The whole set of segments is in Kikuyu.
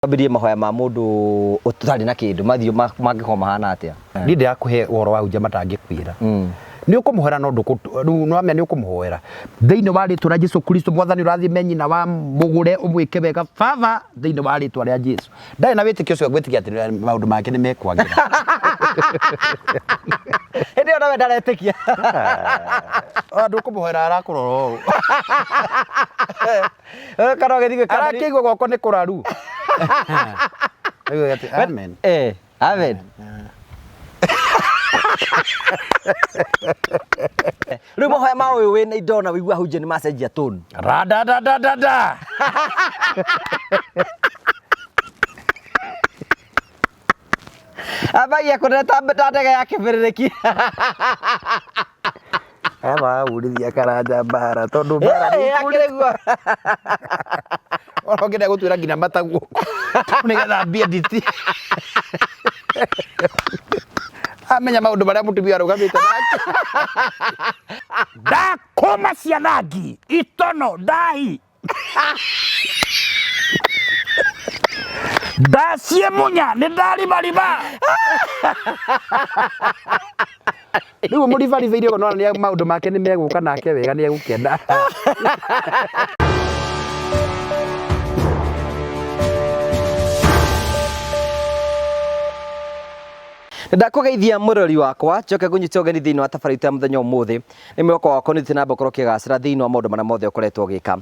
Twambĩrĩrie mahoya ma mũndũ ũtarĩ na kĩndũ mathiũ mangĩkorwo mahana atĩa? Niĩ ndĩrakũhe ũhoro wa hunjia matangĩkwĩra. Nĩ ũkũmũhoera no ndũkũ rĩu nĩ wamenya nĩ ũkũmũhoera. Thĩinĩ wa rĩtwa rĩa Jesu Kristo mwathani ũrathime nyina wa mũgũre ũmwĩke wega baba thĩinĩ wa rĩtwa rĩa Jesu. Ndarĩ na wĩtĩkio ũcio ngwĩtĩkia atĩ maũndũ make nĩ mekwagĩra. Hĩndĩ ĩyo nawe ndaretĩkia. Ona ndũkũmũhoera arakũrora ũũ. Kana ũgĩthiĩ gwĩka Arakĩigua gwakwa nĩ kũraru. Aigua atĩ amen. Eh, amen. Rĩu mahoya ma ũyũ wĩna indo na wĩigua hunjia nĩ macenjia tone. Radadadadada. Ambagia kũnene ta ta ndege ya kĩbĩrĩrĩki. Aba urithia karanja mbara tondu mbara Eh, akĩrĩ guo. Ona ũngĩenda gũtuĩra nginya mataguo nĩgetha mbie nditi. Amenya maũndũ marĩa mũtumia arũgamĩte nake. Ndakũma ciana ngi itono ndai ndaciĩ munya nĩ ndarimarima. Rĩu mũribaribĩire ũguo nona maũndũ make nĩ megũka nake wega nĩ egũkena. Ndakũgeithia mũrori wakwa njoke ngũnyite ũgeni thĩinĩ wa tabarĩra itũ ya mũthenya ũmũthĩ. Nĩ mwĩhoko wakwa nĩ ũthiĩte na mbere gũkorwo ũkĩgacĩra thĩinĩ wa maũndũ marĩa mothe ũkoretwo ũgĩka.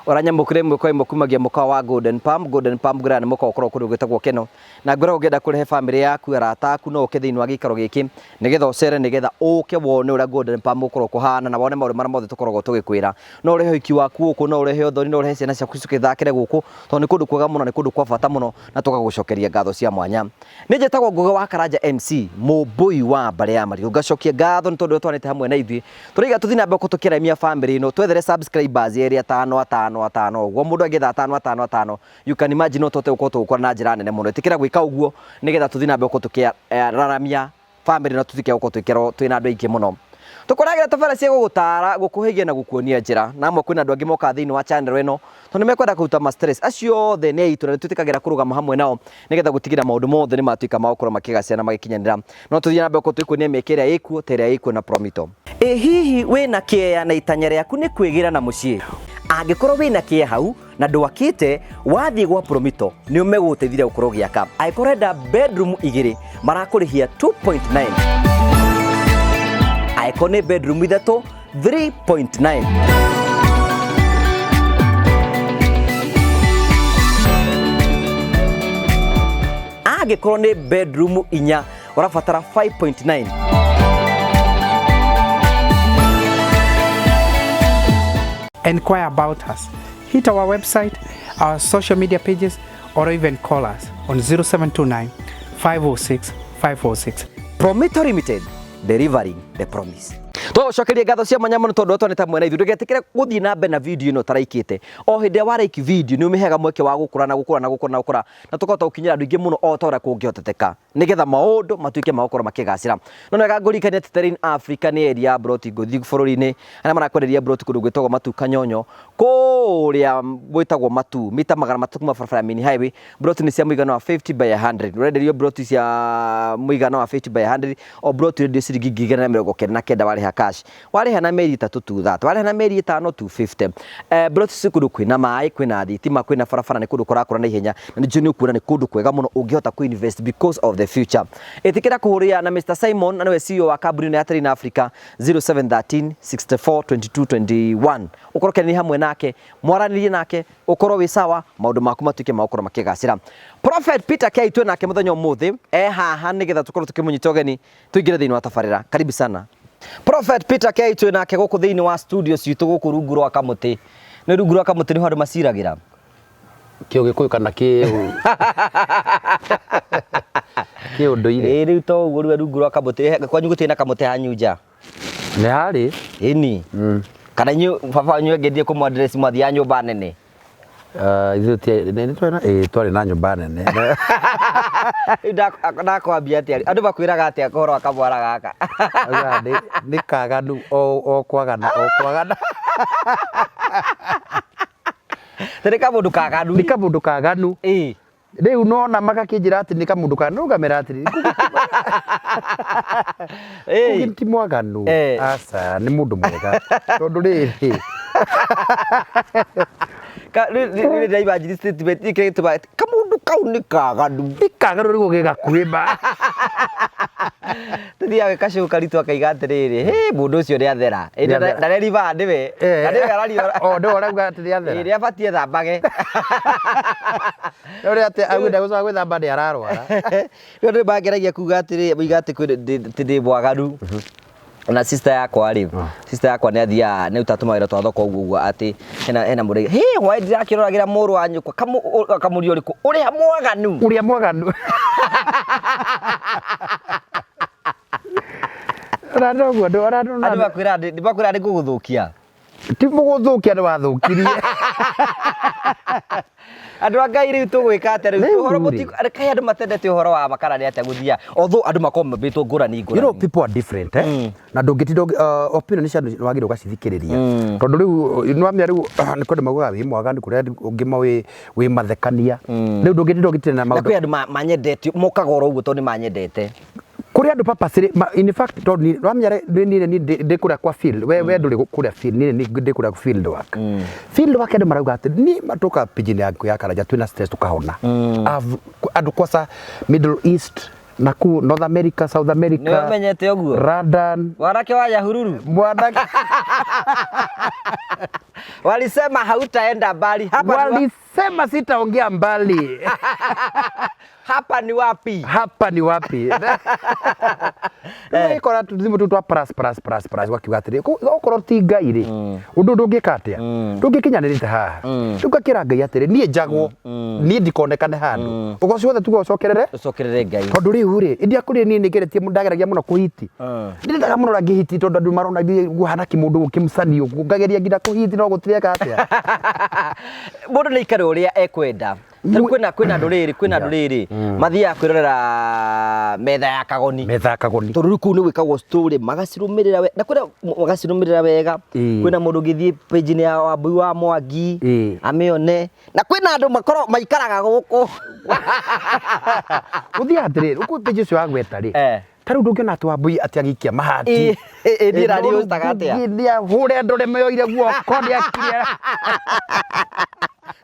Ũranyamũkĩra ĩmwe kwa ĩmwe kumagia mũkawa wa Golden Palm. Golden Palm ngwĩraga nĩ mũkawa ũkoragwo kũndũ gwĩtagwo Keno. Na ngwĩraga ũngĩenda kũrehe bamĩrĩ yaku, arata aku no ũke thĩinĩ wa gĩikaro gĩkĩ nĩgetha ũcere nĩgetha ũke wone ũrĩa Golden Palm gũkoragwo kũhana na wone maũndũ marĩa mothe tũkoragwo tũgĩkwĩra. No ũrehe ũhiki waku gũkũ, no ũrehe ũthoni, no ũrehe ciana ciaku cigĩthakĩre gũkũ tondũ nĩ kũndũ kwega mũno, nĩ kũndũ kwa bata mũno na tũgagũcokeria ngatho cia mwanya. Nĩ njĩtagwo Ngũgĩ wa Karanja MC, mũmbũi wa mbarĩ ya Marigũ. Ngacokia ngatho nĩ tondũ ũrĩa twanĩte hamwe na ithuĩ. Tũraiga tũthiĩ na mbere gũkorwo tũkĩramia family ĩno, twethere subscribers erĩ atano atano atano ũguo. Mũndũ angĩetha atano atano atano, you can imagine no tũhote gũkorwo tũgĩkũra na njĩra nene mũno. Ĩtĩkĩra gwĩka ũguo nĩgetha tũthiĩ na mbere gũkorwo tũkĩraramia family na tũtuĩke a gũkorwo twĩkĩrwo twĩna andũ aingĩ mũno. Tũkũragĩra tabarĩra cia gũgũtara, gũkũhĩgia na gũkuonia njĩra. Na amwe kwĩna andũ angĩ mokaga thĩinĩ wa channel ĩno tondũ nĩ mekwenda kũruta ma stress. Acio othe nĩ aitũ na nĩ twĩtĩkagĩra kũrũgama hamwe nao nĩgetha gũtigĩrĩra maũndũ mothe nĩ matuĩka ma gũkorwo makĩgacĩra na magĩkinyanĩra. No tũthiĩ na mbere gũkorwo tũgĩkuonia mĩeke ĩrĩa ĩkuo ta ĩrĩa ĩkuo na Promito. Ĩ hihi wĩna kĩeya na itanya rĩaku nĩ kwĩgĩra na mũciĩ? Angĩkorwo wĩna kĩeya hau na ndwakĩte, wathiĩ gwa Promito nĩo megũgũteithĩrĩria gũkorwo ũgĩaka. Angĩkorwo ũrenda bedroom igĩrĩ marakũrĩhia 2.9, angĩkorwo nĩ bedroom ithatũ 3.9. Angĩkorwo nĩ bedroom inya ũrabatara 5.9. Inquire about us. Hit our website, our social media pages, or even call us on 0729 506 506. Promito Limited, delivering the promise. Tũgũcokeria ngatho cia mwanya mũno tondũ twanĩte hamwe na ithuĩ. Ndũgetĩkĩre gũthiĩ na mbere na video ĩno ũtaraikĩte. O hĩndĩ ĩrĩa waraiki video nĩ ũmĩheaga mweke wa gũkũra na gũkũra na gũkũra na gũkũra na tũkahota gũkinyĩra andũ aingĩ mũno o ta ũrĩa kũngĩhoteteka nĩgetha maũndũ matuĩke ma gũkorwo makĩgacĩra. No nĩ wega ngũririkanie atĩ Terrain Africa nĩ area ya mburoti ngũthi bũrũri-inĩ arĩa marakwenderia mburoti kũndũ gwĩtagwo Matu Kanyonyo kũrĩa gwĩtagwo Matu mita 300 kuma barabara ya main highway. Mburoti nĩ cia mũigana wa 50 by 100. Ũrenderio mburoti cia mũigana wa 50 by 100 o mburoti ũrenderio ciringi 199,000 warĩha cash. Warĩha na mĩeri 3 230, warĩha na mĩeri 5 250. Mburoti ici kũndũ kwĩna maĩ, kwĩna thitima, kwĩna barabara, nĩ kũndũ kũrakũra na ihenya na nĩ njũĩ nĩ ũkuona nĩ kũndũ kwega mũno ũngĩhota kũ invest because of the future. Ĩtĩkĩra kũhũrĩra na Mr Simon na nĩwe CEO wa kambuni ĩno ya Terrain Africa 0713 64 22 21. Ũkorwo ũkĩaranĩria hamwe nake, mwaranĩrie nake, ũkorwo wĩ sawa, maũndũ maku matuĩke ma gũkorwo makĩgacĩra. Prophet Peter Kei twĩ nake mũthenya ũmũthĩ e haha nĩgetha tũkorwo tũkĩmũnyita ũgeni tũingĩre thĩinĩ wa tabarĩra. Karibu sana. Prophet Peter Kei twĩ nake gũkũ thĩinĩ wa studio citũ gũkũ rungu rwa kamũtĩ. Nĩ rungu rwa kamũtĩ nĩho andũ maciragĩra. Kĩ ũgĩkũyũ kana kĩ ũndũire? Ĩĩ rĩu to ũguo rĩu rungu rwa kamũtĩ, kwanyu gũtirĩ na kamũtĩ hanyu nja? Nĩ harĩ. Ĩni. Kana inyuĩ baba wanyu angĩendire kũmũ address mwathiaga nyũmba nene? Ithuĩ ĩĩ twarĩ na nyũmba nene. Rĩu ndakwambia atĩa? Andũ makwĩraga atĩa ũhoro wa kamwana gaka? Augaga nĩ kaganu o kwagana o kwagana. Nĩ kamũndũ kaganu. Nĩ kamũndũ kaganu. Ĩĩ. Rĩu nona magakĩnjĩra atĩ nĩ kamũndũ kanũgamĩra atĩrĩrĩ. Ĩĩ. Ngugi ti mwaganu. Eh. Aca, nĩ mũndũ mwega. Tondũ rĩrĩ. Ka rĩu rĩu ndĩra statement ĩkĩrĩ gĩtũmaga kamũndũ kau nĩ kaganu. Nĩ kaganu rĩu gĩ gakuhĩ ma. Tũthiaga gwĩ kacũũ karitũ akaiga atĩrĩrĩ, hĩ mũndũ ũcio nĩ athera. Ĩ, Nĩ athera. Ndareriba nĩwe. Eh. Na nĩwe araria. O, nĩwe ũrauga atĩ nĩ athera. Ĩ, nĩ abatiĩ ethambage. Ũrĩa atĩ augĩte gũcoka gwĩthamba nĩ ararwara. Rĩu andũ mangeragia kuga atĩrĩ, moiga atĩ kwĩ atĩ ndĩ mwaganu. Na sister yakwa rĩ, sister yakwa nĩ athiaga nĩ arutaga tũmawĩra twa thoko ũguo ũguo atĩ hena mũndũ hĩ hwaĩ ndĩrakĩroragĩra mũrũ wa nyũkwa kamũria ũrĩkũ ũrĩa mwaganu. Ũrĩa mwaganu. Ona noguo andũ ona Andũ makwĩra makwĩra nĩ ngũgũthũkia. Ti mũgũthũkia nĩ wathũkirie. Andũ a Ngai rĩu tũgwĩka atĩa rĩu Rĩu ũhoro rĩ. Kaĩ andũ matendete ũhoro wa makara nĩ atĩa gũthiaga although andũ makoragwo mambĩtwo ngũrani You know, ngũrani. people are different, eh? Na ndũngĩtinda opinion cia andũ wagĩrĩirwo ũgacithikĩrĩria. Tondũ rĩu nĩwamenya rĩu nĩ kwenda maugaga wĩ mwaganu kũrĩ andũ ũngĩ ma wĩ mathekania. Rĩu ndũngĩtinda ũgĩtinda na Na maũndũ. kwĩ andũ manyendete mokaga oro ũguo tondũ nĩ manyendete. Kũrĩ andũ purposely, in fact tondũ niĩ wamenya niĩ niĩ ndĩ kũrĩa kwa field, we ndũrĩ kũrĩa field, niĩ nĩ ndĩ kũrĩa field work. Field work andũ marauga atĩ niĩ tũka page-inĩ yaku ya Karanja twĩna stress tũkahona. Andũ kwaca Middle East na kuu North America, South America. Nĩwe ũmenyete ũguo? London. Mwanake wa Nyahururu. Mwanake. Walisema hautaenda mbali. Hapa ni Walisema sitaongea mbali. Hapa ni wapi? Hapa ni wapi? Rĩu tũthimũ tũu twa plus plus plus plus wakiuga atĩrĩ, okorwo ti Ngai rĩ, ũndũ ndũngĩka atĩa? Ndũngĩkinyanĩrĩte haha. Rĩu ngakĩra Ngai atĩrĩ, niĩ njagwo, niĩ ndikonekane handũ. Ũgoci wothe tuge ũcokerere? Ũcokerere Ngai. Tondũ rĩu rĩ, ndiakũrire niĩ nĩngeretie mũno, ndageragia mũno kũhiti. Ndĩrendaga mũno ũrĩa ngĩhiti tondũ andũ marona niĩ ngũhana kĩmũndũ gũkĩmũcani ũguo, ngageria nginya kũhiti no gũtireka atĩa. Mũndũ nĩ aikare ũrĩa ekwenda. Tarĩu kwĩna andũ rĩrĩ, kwĩna andũ rĩrĩ, mathiaga kwĩrorera metha ya kagoni. Metha ya kagoni. Tondũ rĩu kũu nĩ gwĩkagwo story, magacirũmĩrĩra na kwĩna magacirũmĩrĩra wega. Kwĩna mũndũ ũngĩthiĩ page-inĩ ya Wambui wa Mwangi, amĩone. Na kwĩna andũ makoragwo maikaraga gũkũ. Gũthiaga atĩrĩrĩ, ũkũ page ũcio wagweta rĩ, ta rĩu ndũngĩona atĩ Wambui atĩ agĩikia mahati. Niĩ naniĩ hostaga atĩa? Nĩ ahũre ndore meyoire guoko, nĩ akire.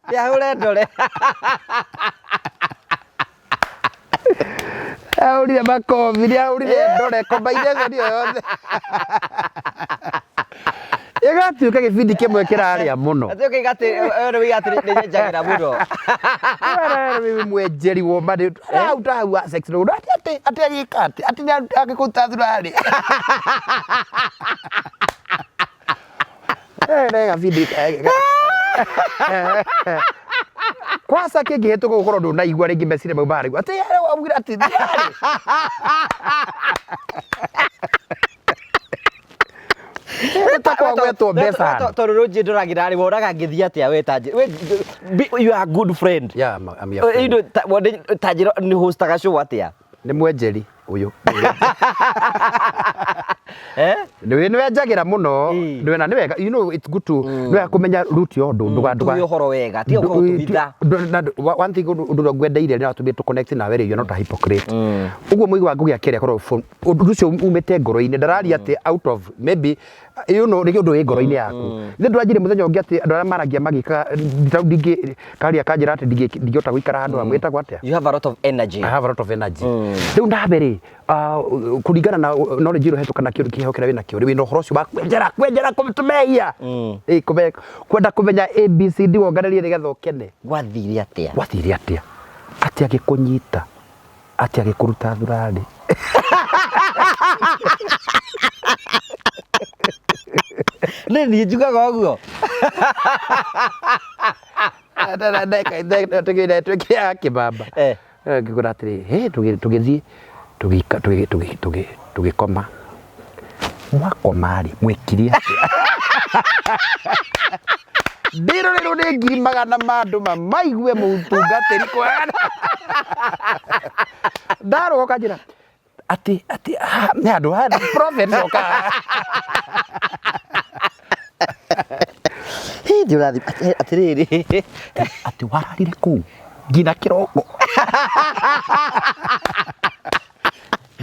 Nĩ ahũre ndore. Ahũrire makobi, nĩ ahũrire ndore, combination ĩyo yothe. Ĩgatuĩka gĩbindi kĩmwe kĩrarĩa mũno. Atĩ ũkaiga atĩ, ũyũ nĩ ũiga atĩ nĩ nyenjagĩra mũno. Wewe mwenjeri woma nĩ hau ta hau wa sex rũndũ atĩ atĩ atĩ agĩka atĩ atĩ nĩ agĩkũruta thurarĩ. Eh, gabindi kwaca kĩngĩhĩtũka gũkorwo ndũnaigua rĩngĩ meciria mau marĩgua atĩ augire atĩ thurarĩ. Ta kwagwetwo mbeca. Tondũ rũnji ndoragĩra rĩ, wonaga ngĩthiĩ atĩa we ta njĩra? We, you are a good friend. Yeah, I'm your friend. Indo ta wone ta njĩra nĩ hostaga show atĩa? Nĩ mwenjeri ũyũ. Eh? Nĩ wenjagĩra mũno. Nĩ na nĩ wega, you know it's good to nĩ wega kũmenya root ya ũndũ ndũga ndũga. Tũĩ ũhoro wega, tiga gũkorwo tũhitha. One thing ũndũ ũrĩa ngwendeire nĩ watũmire tũ connect nawe rĩ, you're not a hypocrite. Ũguo mũigua wa Ngũgĩ akĩaria akoragwo phone ũndũ ũcio umĩte ngoro-inĩ, ndararia atĩ out of maybe you know nĩ ũndũ wĩ ngoro-inĩ yaku. Ithe ndũranjĩrire mũthenya ũngĩ atĩ andũ arĩa maragia magĩka tarĩu ndingĩ karia kanjĩra atĩ ndingĩhota gũikara handũ hamwe ĩtagwo atĩa? You have a lot of energy. I have a lot of energy. Rĩu nawe rĩ, kũringana na knowledge ĩrĩa ũhetwo kana kĩheo kĩrĩa wĩnakĩo rĩ, wĩna ũhoro ũcio wa kwenjera, kwenjera tũmehia. Kwenda kũmenya ABCD wonganĩrie nĩgetha ũkene. Gwathire atĩa? Gwathire atĩa? Atĩ agĩkũnyita, atĩ agĩkũruta thurarĩ. Nĩ niĩ njugaga ũguo. Twĩkĩaga kĩbamba. Ngĩkwĩra atĩrĩ, hĩ, tũgĩthiĩ, tũgĩkoma. Mwakoma rĩ, mwekire atĩa? Ndĩrorerwo nĩ ngiri magana ma andũ ma maigue mũtungatĩri kwagana. Ndarũga ũkanjĩra, atĩ, atĩ, ah, nĩ handũ ha prophet oka. Hĩ, ndĩ ũrathiĩ, atĩrĩrĩ. Atĩ wararire kũu. Nginya kĩroko.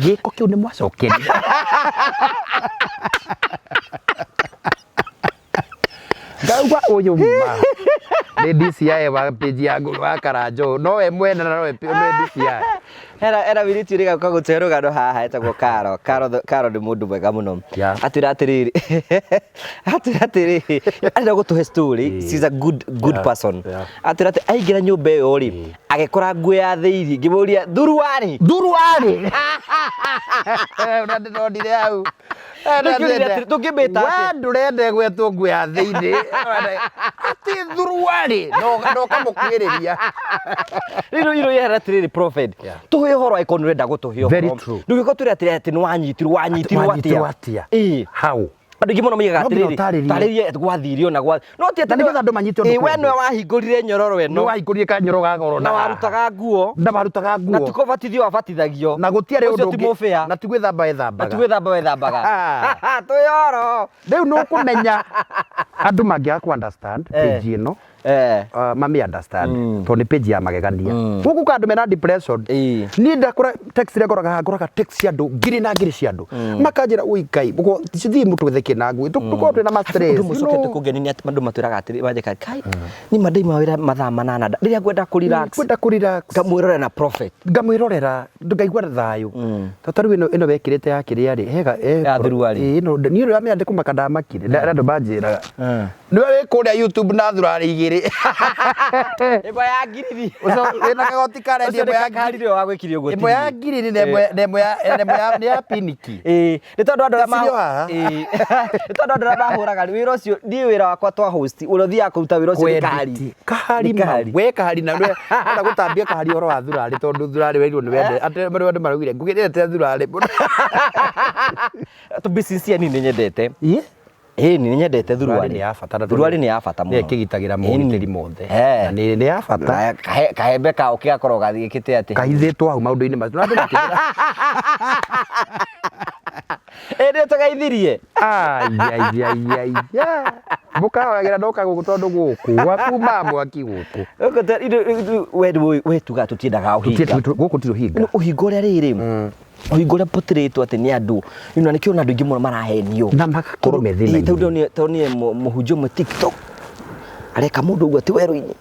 Gĩko kĩu nĩ mwacokeria. Ngauga ũyũ ma nĩ DCI wa page ya wa Karanjo nowe mwene na nowe nowe DCI. Hena hena wiriti uri gauka gũtũhe rũgano haha etagwo Karo. Karo Karo nĩ mũndũ mwega mũno. Yeah. Atwĩra atĩrĩrĩ atwĩra atĩrĩrĩ arenda gũtũhe story. She's a good good Yeah. person. Yeah. Atwĩra atĩ aingĩra nyũmba ĩyo rĩ agĩkora nguo ya thĩiniĩ ngĩmũria thuruarĩ. Thuruarĩ. Ũrĩa ndĩronire hau. Ndũngĩũria atĩrĩ, tũngĩmĩta atĩa? We ndũrenda ĩgwetwo nguo ya thĩinĩ atĩ thuruarĩ na ũkamũkuĩrĩria. Rĩu rĩu yera atĩrĩrĩ prophet. Yeah. Tũhe ũhoro angĩkorwo nĩ ũrenda gũtũhe ũhoro. Very true. Ndũgĩkorwo twĩre atĩrĩ atĩ nĩ wanyitirwo wanyitirwo Wanyitirwo atĩa. atĩa? Ĩĩ. How? Andũ aingĩ mũno moigaga No nginya atĩrĩrĩ ũtarĩrie. tarĩrie gwathirio na gwa no ti atĩ Na nĩgetha andũ manyite ũndũ Ĩĩ, we kwendwo. nĩwe wahingũrire nyororo Nĩ ĩno wahingũrire kanyoro ga goro na warutaga nguo na warutaga na nguo ti kũbatithio wabatithagio na gũtiarĩ Ũcio ũndũ ti ũngĩ mũbĩa na ti gwĩthamba na wethambaga ti gwĩthamba wethambaga twĩoro rĩu nĩ ũkũmenya andũ mangĩaga kũ understand Eh. page ĩno Eh. mami understand tondũ nĩ page ya magegania gũkũ ka andũ mena depression Ĩĩ. niĩ ndakora text iria ngoraga haha ngoraga text cia andũ ngiri na ngiri cia andũ makanjĩra ui ngai thiĩ mũtũtheke na ngui tũkorwo twĩna ma stress Ũndũ you ũmwe ũcokete know. kũngenia nĩ atĩ andũ matwĩraga atĩrĩ manjĩkaga kai niĩ ma ndaima wĩra mathaa manana rĩrĩa ngwenda kũ relax Ngwenda kũ relax ngamwĩrorera na prophet ngamwĩrorera ngaigua thayũ to tarĩu ĩno ĩno wekĩrĩte ya kĩrĩa rĩ hega Ya thuruarĩ. ĩĩ ĩno niĩ rĩrĩa ndĩ kũmaka ndamakire andũ manjĩraga nĩwe wĩ kũrĩa YouTube na thurarĩ igĩrĩ ĩmwe ya ngiriri Ũcio wĩna kagoti karendia Ũcio nĩ ĩmwe ya kakari nĩwe wagwĩkire ũguo ĩmwe ya ngiriri na ĩmwe na ĩmwe ya na ĩmwe ya nĩ ya piniki Ĩĩ, nĩ tondũ andũ arĩa Ĩcirio haha. Ĩĩ. nĩ tondũ andũ arĩa mahũraga wĩra ũcio niĩ wĩra wakwa twa host ũrĩa ũthiaga kũruta wĩra ũcio nĩ kahari kahari Nĩ kahari. ma we kahari na nĩwe enda gũtambia kahari ũhoro wa thurarĩ tondũ thurarĩ werirwo nĩ wende atĩ andũ maraugire ngũgĩrĩte thurarĩ to be sincere niĩ nĩ nyendete Ĩĩ. ĩĩ nĩ nyendete Thuruarĩ thuruarĩ nĩ ya bata na thuruarĩ nĩ ya bata mũno nĩyo ĩkĩgitagĩra mogitĩri mothe Eh. na nĩ nĩ ya bata Na kahembe kao kĩgakorwo gathiĩkĩte atĩ kahithĩtwo hau maũndũ-inĩ macio na andũ makĩmera ĩĩ nĩ tũgeithirie aiaiaiaia mũkahoyagĩra ndoka gũkũ tondũ gũkũ gwaku ma mwaki gũkũ Gũkũ we we tugaga tũtiendaga ũhinga gũkũ ti ũhinga Nĩ ũhinga ũrĩa rĩrĩ ũhinga ũrĩa pũtĩrĩtwo atĩ nĩ andũ na nĩkĩo ona andũ aingĩ mũno marahenio Na magakorwo me thĩna-inĩ. Ĩĩ, tondũ tondũ niĩ mũhunjia ũmwe TikTok areka mũndũ ũguo atĩ werũ-inĩ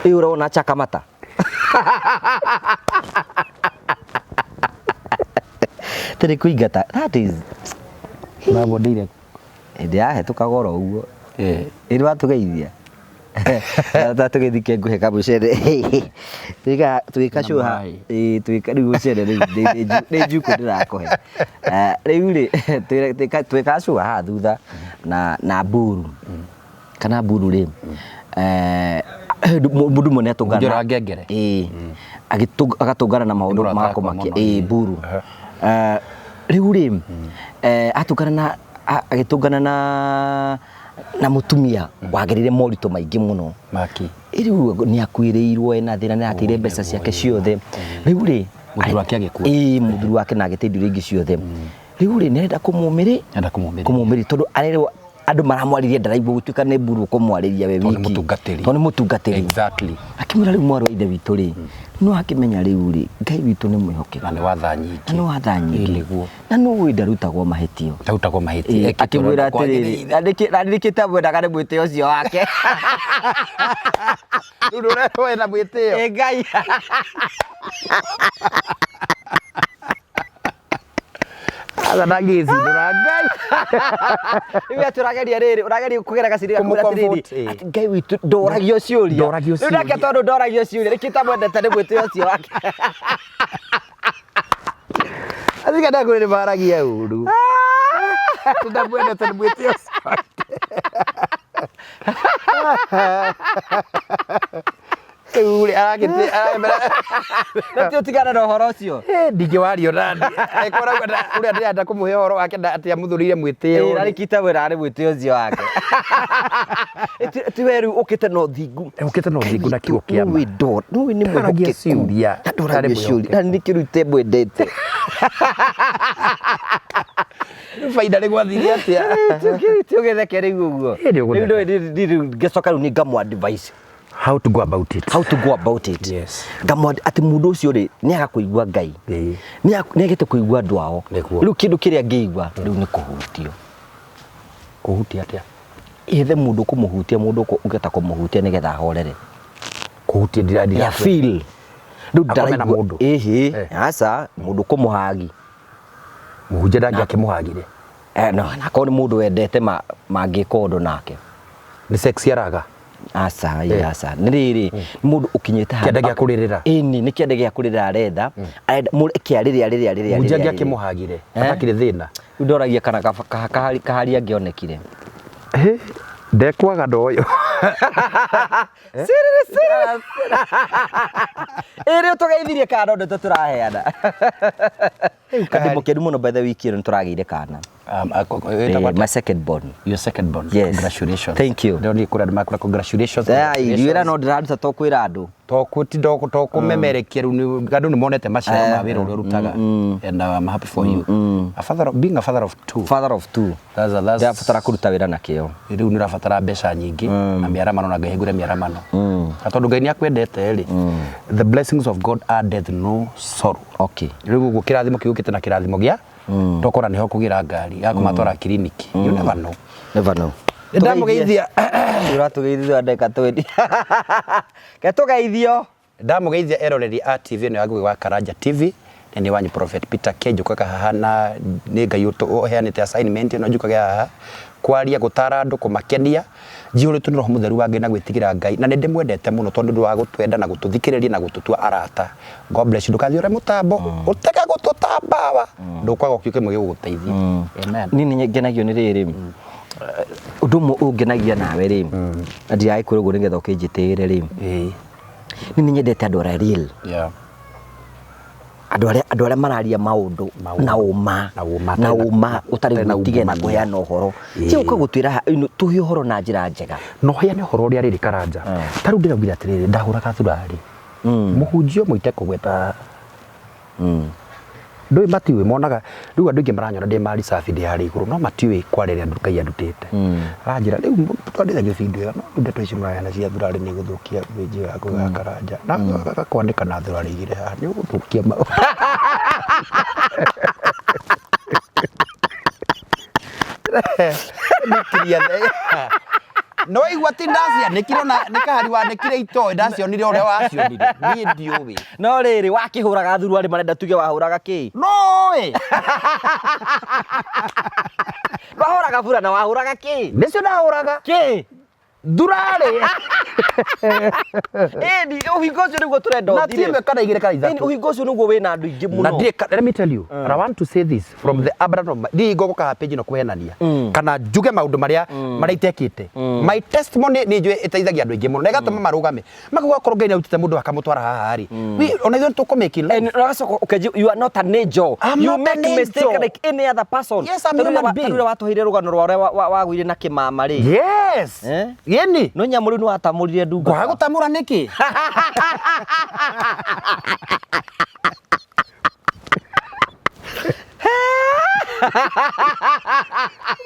ĩ ũrona chakamata tĩrĩ kũingata that is Mabondeire hĩndĩ yahetũkaga oro ũguo ĩ nĩ watũgeithia tũgĩthike ngũhe kamũcere twĩka twĩka Na show ha maĩ. ĩ twĩka rĩu mũcere rĩu nĩ njukũ ndĩrakũhe Eh, rĩu rĩ twĩka show haha thutha na na mburu kana mburu rĩ eh, mũndũ ũmwe nĩ atũngana Njora ngengere. ĩĩ agatũngana na maũndũ Mũrata ma wakwa kũmakia mũno, ĩĩ ĩĩ. mburu Aha. Eh, rĩu rĩ eh, atũngana na agĩtũngana na na mũtumia wagerire moritũ maingĩ mũno Maki. rĩu nĩ akuĩrĩirwo ena thĩna nĩ ateire mbeca ciake ciothe rĩu rĩ Mũthuri wake agĩkua. ĩĩ mũthuri wake na agĩte indo iria ingĩ ciothe rĩu rĩ nĩ arenda kũmũmĩrĩ Arenda kũmũmĩrĩria. kũmũmĩrĩria tondũ arerwo andũ maramwarĩria ndaraigua gũtuĩka nĩ mburu ũkũmwarĩria we Tondũ nĩ wiki mũtungatĩri. tondũ nĩ mũtungatĩri Exactly. akĩmwĩra rĩu mwarĩ wa ithe witũ rĩ no akĩmenya rĩu rĩ ngai witũ nĩ mwĩhokeku Na nĩ wa tha nyingĩ. na nĩ wa tha nyingĩ Ĩĩ, nĩguo. na nũ ũĩ ndarutagwo mahĩtio Ndarutagwo mahĩtia. Ĩĩ, Ekĩte akĩmwĩra ũrĩa atĩrĩrĩ kwagĩrĩire. na nĩkĩte amwendaga nĩ mwĩtĩo ũcio wake Rĩu ndũrerwo ena mwĩtĩo. Ĩ ngai Aca ndangĩcindũra Ngai. Rĩu atĩ ũrageria rĩrĩ ũrageria kũgera gaciri gaku atĩrĩrĩ Kũmũ-comfort, ĩ. atĩ Ngai witũ ndoragio ciũria Ndoragio Rĩu nake ciũria. tondũ ndoragio ciũria nĩkĩo itamwendete nĩ mwĩtĩo ũcio wake Athika ndakũrĩ nĩ maragia ũru. Ndamwendete nĩ mwĩtĩo ũcio wake. Rĩu rĩ arakĩte aramera na ti ũtigane na ũhoro ũcio ndingĩwario nani angĩkorwo arauga ũrĩa ndĩrenda kũmũhe ũhoro wake atĩ amũthũrĩire mwĩtĩo Ĩ, na nĩkĩo itamwendaga nĩ mwĩtĩo ũcio wake Ti we rĩu ũkĩte na ũthingu Ũkĩte na ũthingu na kiugo kĩa ma. nĩũĩ nĩ Ndaragia mwĩhokeku ciũria. Na ndoragia Ndarĩ ciũria na nĩkĩo rĩu itemwendete Rĩu baida nĩ gwathire atĩa ti ũgĩtheke rĩu ũguo Ĩ, nĩ ũgũtheka. Rĩu ndũĩ, rĩu ngĩcoka rĩu nĩ ngamũ advice How to go about it. How to go about it. Yes. Ngamwa atĩ mũndũ ũcio rĩ nĩ aga kũigua Ngai. Ĩĩ. Nĩ agĩte kũigua andũ ao. Nĩguo. Rĩu kĩndũ kĩrĩa ngĩigua rĩu nĩ kũhutio. Kũhutia atĩa? Ethe mũndũ kũmũhutia, mũndũ ũngĩhota kũmũhutia nĩgetha ahorere. Kũhutia ndira ndira. Ya feel. Rĩu Akome na ndaraigua. mũndũ. Ĩhĩ, Eh. aca, mũndũ kũmũhagi. Mũhunjia ndangĩakĩmũhagire. Eh, no, nakorwo nĩ mũndũ wendete mangĩka ũndũ nake. Nĩ sex araga. Aca, ĩ, aca. Nĩ rĩrĩ, nĩ mũndũ ũkinyĩte Kĩanda gĩa kũrĩrĩra. Ĩni, nĩ kĩanda gĩa kũrĩrĩra aretha. Arenda mũreke arĩrĩ arĩrĩ arĩrĩ Mũhunjia arĩrĩ. angĩakĩmũhagire. Eh? Hatakĩrĩ thĩna. Rĩu ndoragia kana kahari angĩonekire. Hĩ, ndekwaga ndoyo. Siriri, siriri. Ĩ rĩu tũgeithirie kana no ndeto tũraheana. Ndĩ mũkenu mũno by the wiki ĩno nĩtũragĩire kana. My second born. Your second born. Yes. Congratulations. Thank you. Ndĩronire kũrĩa andũ makũra congratulations. Ai, wĩra no ndĩraruta to kwĩra andũ. Tokũmemerekia rĩu andũ nĩ monete maciaro ma wĩra ũrĩa ũrutaga and I'm happy for you. A father of, being a father of two. Father of two. That's Ndĩrabatara kũruta wĩra na kĩo. Rĩu nĩ ũrabatara mbeca nyingĩ na mĩaramano na Ngai hingũre mĩaramano. Na tondũ Ngai nĩ akwendete rĩ, the blessings of God addeth no sorrow. Okay. Rĩu ũguo kĩrathimo kĩu gĩũkĩte na kĩrathimo gĩa tokora nĩho kũgĩra ngari ya kũmatwara kiriniki. You never know. Never know. Ndamũgeithia. Ũratũgeithia ndagĩka 20. Ke tũgeithio. Ndamũgeithia eroreri a TV ĩno ya Ngugi wa Karanja TV nĩ nĩ wanyu Prophet Peter K njũkaga haha na nĩ Ngai ũheanĩte assignment ĩno njũkaga haha kwaria gũtara andũ kũmakenia njihũrĩtwo nĩ roho mũtheru wa Ngai na gwĩtigĩra Ngai na nĩ ndĩmwendete mũno tondũ nĩ wa gũtwenda na gũtũthikĩrĩria na gũtũtua arata. God bless you. Ndũkathiĩ ũre mũtambo ũtega gũtũtambawa ndũkwaga ũkiuga kĩmwe gĩgũgũteithia. Amen. Niĩ nĩ ngenagio nĩ rĩrĩ ũndũ ũmwe ũngenagia nawe rĩ na ndiragĩkwĩra ũguo nĩgetha ũkĩnjĩtĩĩre rĩ, Ĩĩ. niĩ nĩ nyendete andũ arĩa real. Yeah. Andũ arĩa mararia maũndũ Maũndũ. na ũma Na ũma, na ũtarĩ na- ũma ũtarĩ ũtarĩ na gwĩtigĩra na ungumania. kũheana ũhoro. Ĩĩ. Ti gũka gũtwĩra tũhe ũhoro na njĩra njega. Na ũheane ũhoro ũrĩa rĩrĩ Karanja. Ta rĩu ndĩraugire atĩrĩrĩ ndahũraga thurarĩ. Mũhunjia ũmwe itekũgweta ndũĩ matiũĩ monaga rĩu andũ aingĩ maranyona ndĩ maricabi ndĩ harĩa igũrũ no matiũĩ kwa rĩrĩa Ngai andutĩte. Aranjĩra rĩu twandĩthagia bindu ĩyo no rĩu ndeto ici mũraheana cia thurarĩ nĩ igũthũkia mĩnjio yaku ya Karanja na agakwanĩka na thurarĩ igĩrĩ haha nĩ ũgũthũkia maũndũ. Nĩkiria no igua ti ndacianĩkire na nĩ kahari wanĩkire itoĩ ndacionire ũrĩa wacionire niĩ ndiũĩ. No rĩrĩ wakĩhũraga thuruarĩ marenda tuge wahũraga kĩ? Noĩ Wahũraga burana wahũraga kĩ? nĩcio ndahũraga Kĩ? thurarĩ Ĩni ũhingo ũcio nĩguo tũrenda na ti ũthire. ĩmwe kana igĩrĩ kana Ĩni ithatũ. ũhingo ũcio nĩguo wĩna andũ aingĩ Na mũno. ndirĩ let me tell you and I want to say this from the abundance of my ndirĩ ngũgũka haha page ĩno kũhenania kana njuge maũndũ marĩa marĩa itekĩte. My testimony nĩ njũĩ ĩteithagia andũ aingĩ mũno na ĩgatũma marũgame makauga okorwo Ngai nĩarutĩte mũndũ akamũtwara haha rĩ, ona ithuĩ nĩtũkũmake in life. And ũgacoka ũkenji you are not an angel. I'm You not make an angel. mistake like any other person. Yes, I'm a human being. Tarĩu ũrĩa watũheire rũgano rwa ũrĩa wagũire na kĩmama rĩ. Yes. Eh? Ĩni. No nyamũ rĩu nĩ watamũrire ndungata. Ngwaga gũtamũra nĩkĩ?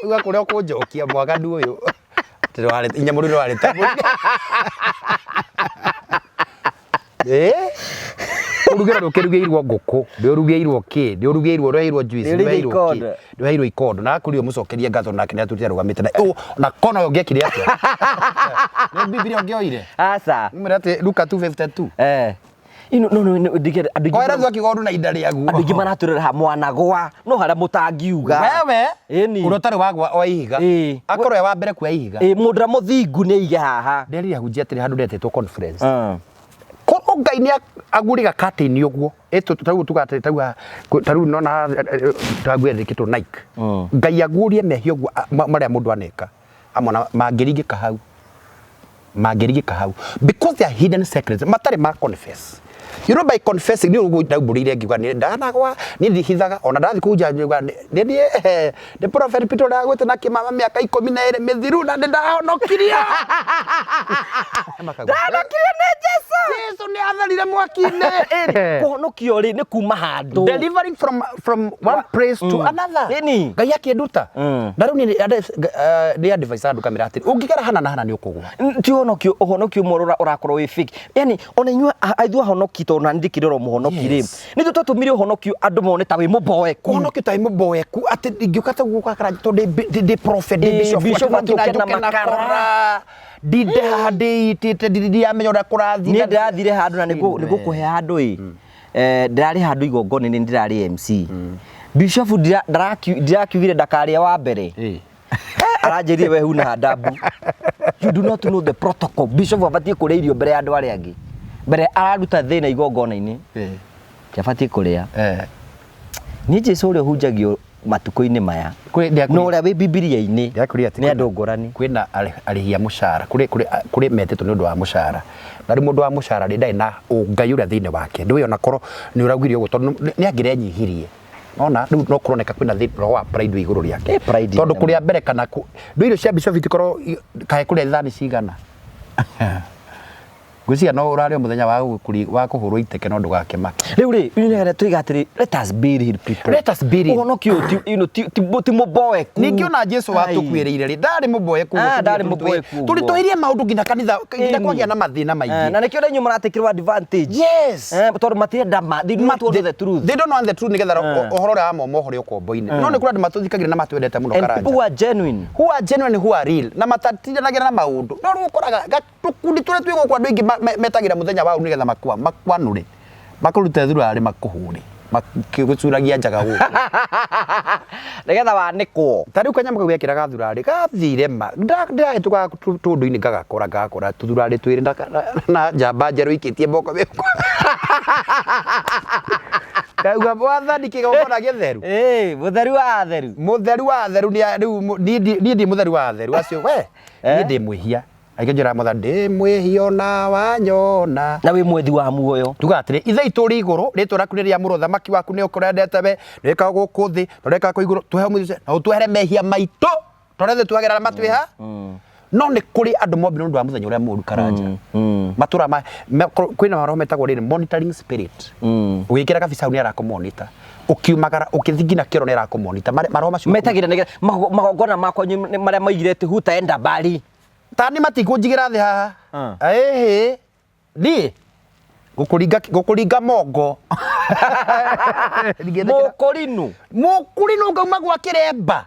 Uga kũrĩa ũkũnjokia mwaganu ũyũ. Atĩ inyamũ rĩu nĩwarĩtamũrire. Ĩ? Kũrugĩra ndũkĩrugĩirwo ngũkũ, ndũrugĩirwo kĩ, ndũrugĩirwo ndũheirwo juice, Ndũrugĩirwo ndũheirwo kĩ, ikondo. ndũheirwo ikondo. Na akũrio mũcokerie ngatho nake nĩatũtire arũgamĩte na na kona ũyũ ũngĩekire atĩa? Nĩ Bibilia ũngĩoire? Aca. Mwĩre atĩ Luka 2:52. Eh. Ino no no ndige andũ aingĩ Koera thwa kigondu na inda rĩaguo. andũ aingĩ maratwĩrora haha mwanagwa no harĩa mũtangiuga. Wewe Ĩni. ũrĩa ũtarĩ wagwa o ihiga. Ĩ. Akorwo e wa mbere kuoya ihiga. Ĩ mũndũ ũrĩa mũthingu nĩ aige haha. Nderire ahunjia atĩrĩ handũ ndetĩtwo conference. Korwo Ngai nĩ agurĩga curtain ũguo tarĩu tuga atĩ tarĩu tarĩu nona taguo yandĩkĩtwo Nike. Ngai aguũrie mehia ũguo marĩa mũndũ aneka amona mangĩringĩka hau mangĩringĩka hau because they are hidden secrets matarĩ ma confess. You know by confessing nĩ ũguo ndaumbũrĩire ngiuga nĩ ndanagwa niĩ ndihithaga ona ndathiĩ kũhunjia ngiuga nĩ niĩ nĩ Prophet Peter ũrĩa wagwĩte na kĩmama mĩaka 12 mĩthiru na nĩ ndahonokirio. Ndahonokirio nĩ Jesũ. Jesũ nĩ atheri Ndĩragerire mwaki-inĩ. Kũhonokio rĩ nĩ kuma handũ. Delivering from one place to another. Ĩni. Ngai akĩnduta. Na rĩu niĩ nĩ advice andũ kamĩra atĩrĩ, ũngĩgera hana na hana nĩ ũkũgwa. Ti ũhonokio, ũhonokio ũmwe ũrakorwo wĩ fake. Yani ona inyuĩ ithuĩ ahonoki, tondũ na niĩ ndikĩrĩ oro mũhonoki rĩ, nĩ ithuĩ twatũmire ũhonokio andũ mone ta wĩ mũboeku. Ũhonokio ta wĩ mũboeku, atĩ ingĩũka ta gũkũ gakara tondũ ndĩ prophet, ndĩ bishop, bishop atĩ no nginya atĩ ũke na njũke na makara. kora. Ndinde haha ndĩitĩte, ndiramenya ũrĩa kũrathiĩ. Niĩ ndĩrathire handũ na nĩngũkũhe handũ ĩ. Ndĩrarĩ handũ igongona-inĩ, ndĩrarĩ MC. Bishop ndirakiugire ndakarĩe wa mbere. Aranjĩrire we huna adabu. You do not know the protocol. Bishop abatiĩ kũrĩa irio mbere ya andũ arĩa angĩ. Mbere araruta thĩna igongona-inĩ. Abatiĩ kũrĩa. Niĩ Jesu ũrĩa ũhunjagio matukũ-inĩ maya na ũrĩa wĩ Bibilia-inĩ Ndĩrakwĩrire atĩ nĩ andũ ngũrani. Kwĩna arĩhi a mũcara, kũrĩ metĩtwo nĩ ũndũ wa mũcara. Na rĩu mũndũ wa mũcara rĩ, ndarĩ na ũngai ũrĩa thĩinĩ wake. Ndũĩ ona korwo nĩ ũraugire ũguo tondũ nĩ angĩrenyihirie. Ona rĩu no kũroneka kwĩna roho wa pride wĩ igũrũ rĩake. Pride Tondũ nene kũrĩa mbere kana ndũ irio cia bishop itikorwo kaĩ kũrĩa thani cigana. Ngwĩciria no ũrarĩ mũthenya wa kũhũrwo iteke no ndũgakĩmake. Rĩu rĩ, nĩ tuiga atĩrĩ, let us be real people. Let us be real. Ũhonokio ũyũ ti, you know, ti mũboeku. Ningĩ ona Jesu watũkuĩrĩire rĩ, ndarĩ mũboeku ũguo Ah, ndarĩ tũrĩ mũboeku ũguo. Tũritũhĩrie maũndũ nginya kanitha, nginya Ĩni. kwagĩa na mathĩna maingĩ. Na nĩkĩo rĩu maratekĩrwo advantage. Yes. Tondũ matirenda ma, they do not want the truth. They don't want the truth nĩgetha ũhoro ũrĩa wa momohore ũkombo-inĩ. No nĩ kũrĩ andũ matũthikagĩrĩria na matwendete mũno And Karanja. people who are genuine. Who are genuine, who are real. Na matatindanagĩra na maũndũ. No rĩu ũkoraga tũkundi tũrĩa twĩ gũkũ andũ aingĩ metagĩra mũthenya wa ũru nĩgetha makwanũre. Makũrute thurarĩ makũhũre. Makĩgũcuragia njaga gũkũ. Nĩgetha wanĩkwo. Ta rĩu kanyamũ kau gekĩraga thurarĩ gathire ma. Ndĩrahĩtũkaga tũndũ-inĩ ngagakora tũthurarĩ twĩrĩ na njamba njerũ ikĩtie moko mĩhuko. Ndauga mwathani kĩgongona gĩtheru. Mũtheru wa atheru. Mũtheru wa atheru nĩ rĩu niĩ ndi mũtheru wa atheru acio we. Niĩ ndĩ mwĩhia. Angĩ njĩra mwathani ndĩ mwĩhia ona wanyona. Na wĩ mwethi wa muoyo. Tuga atĩrĩ, ithe itũ ũrĩ igũrũ, rĩtwa rĩaku nĩ rĩamũrwo, ũthamaki waku nĩ ũkũrendete we, nĩ wĩkaga gũkũ thĩ, na ũrekaga kũu igũrũ, tũhe ũmũthĩ ũcio, na ũtwehere mehia maitũ, tondũ ithuĩ twagera arĩa matwĩha. No nĩ kũrĩ andũ mombirwo nĩ ũndũ wa mũthenya ũrĩa mũũru Karanja. Matũra ma, me, kwĩna maroho metagwo rĩrĩ, monitoring spirit. Ũgĩkĩra kabica hau nĩ arakũmonitor. Ũkiumagara, ũkĩthiĩ nginya kĩoro nĩ arakũmonitor. Maroho macio Metagĩra nĩgetha magongona makwa nĩ marĩa maigire atĩ hutaenda mbali. Ta nĩ matikũnjigĩra thĩ haha. Ĩhĩ. Niĩ ngũkũringa mongo. Mũkũrinũ. Mũkũrinũ ngauma gwa kĩremba.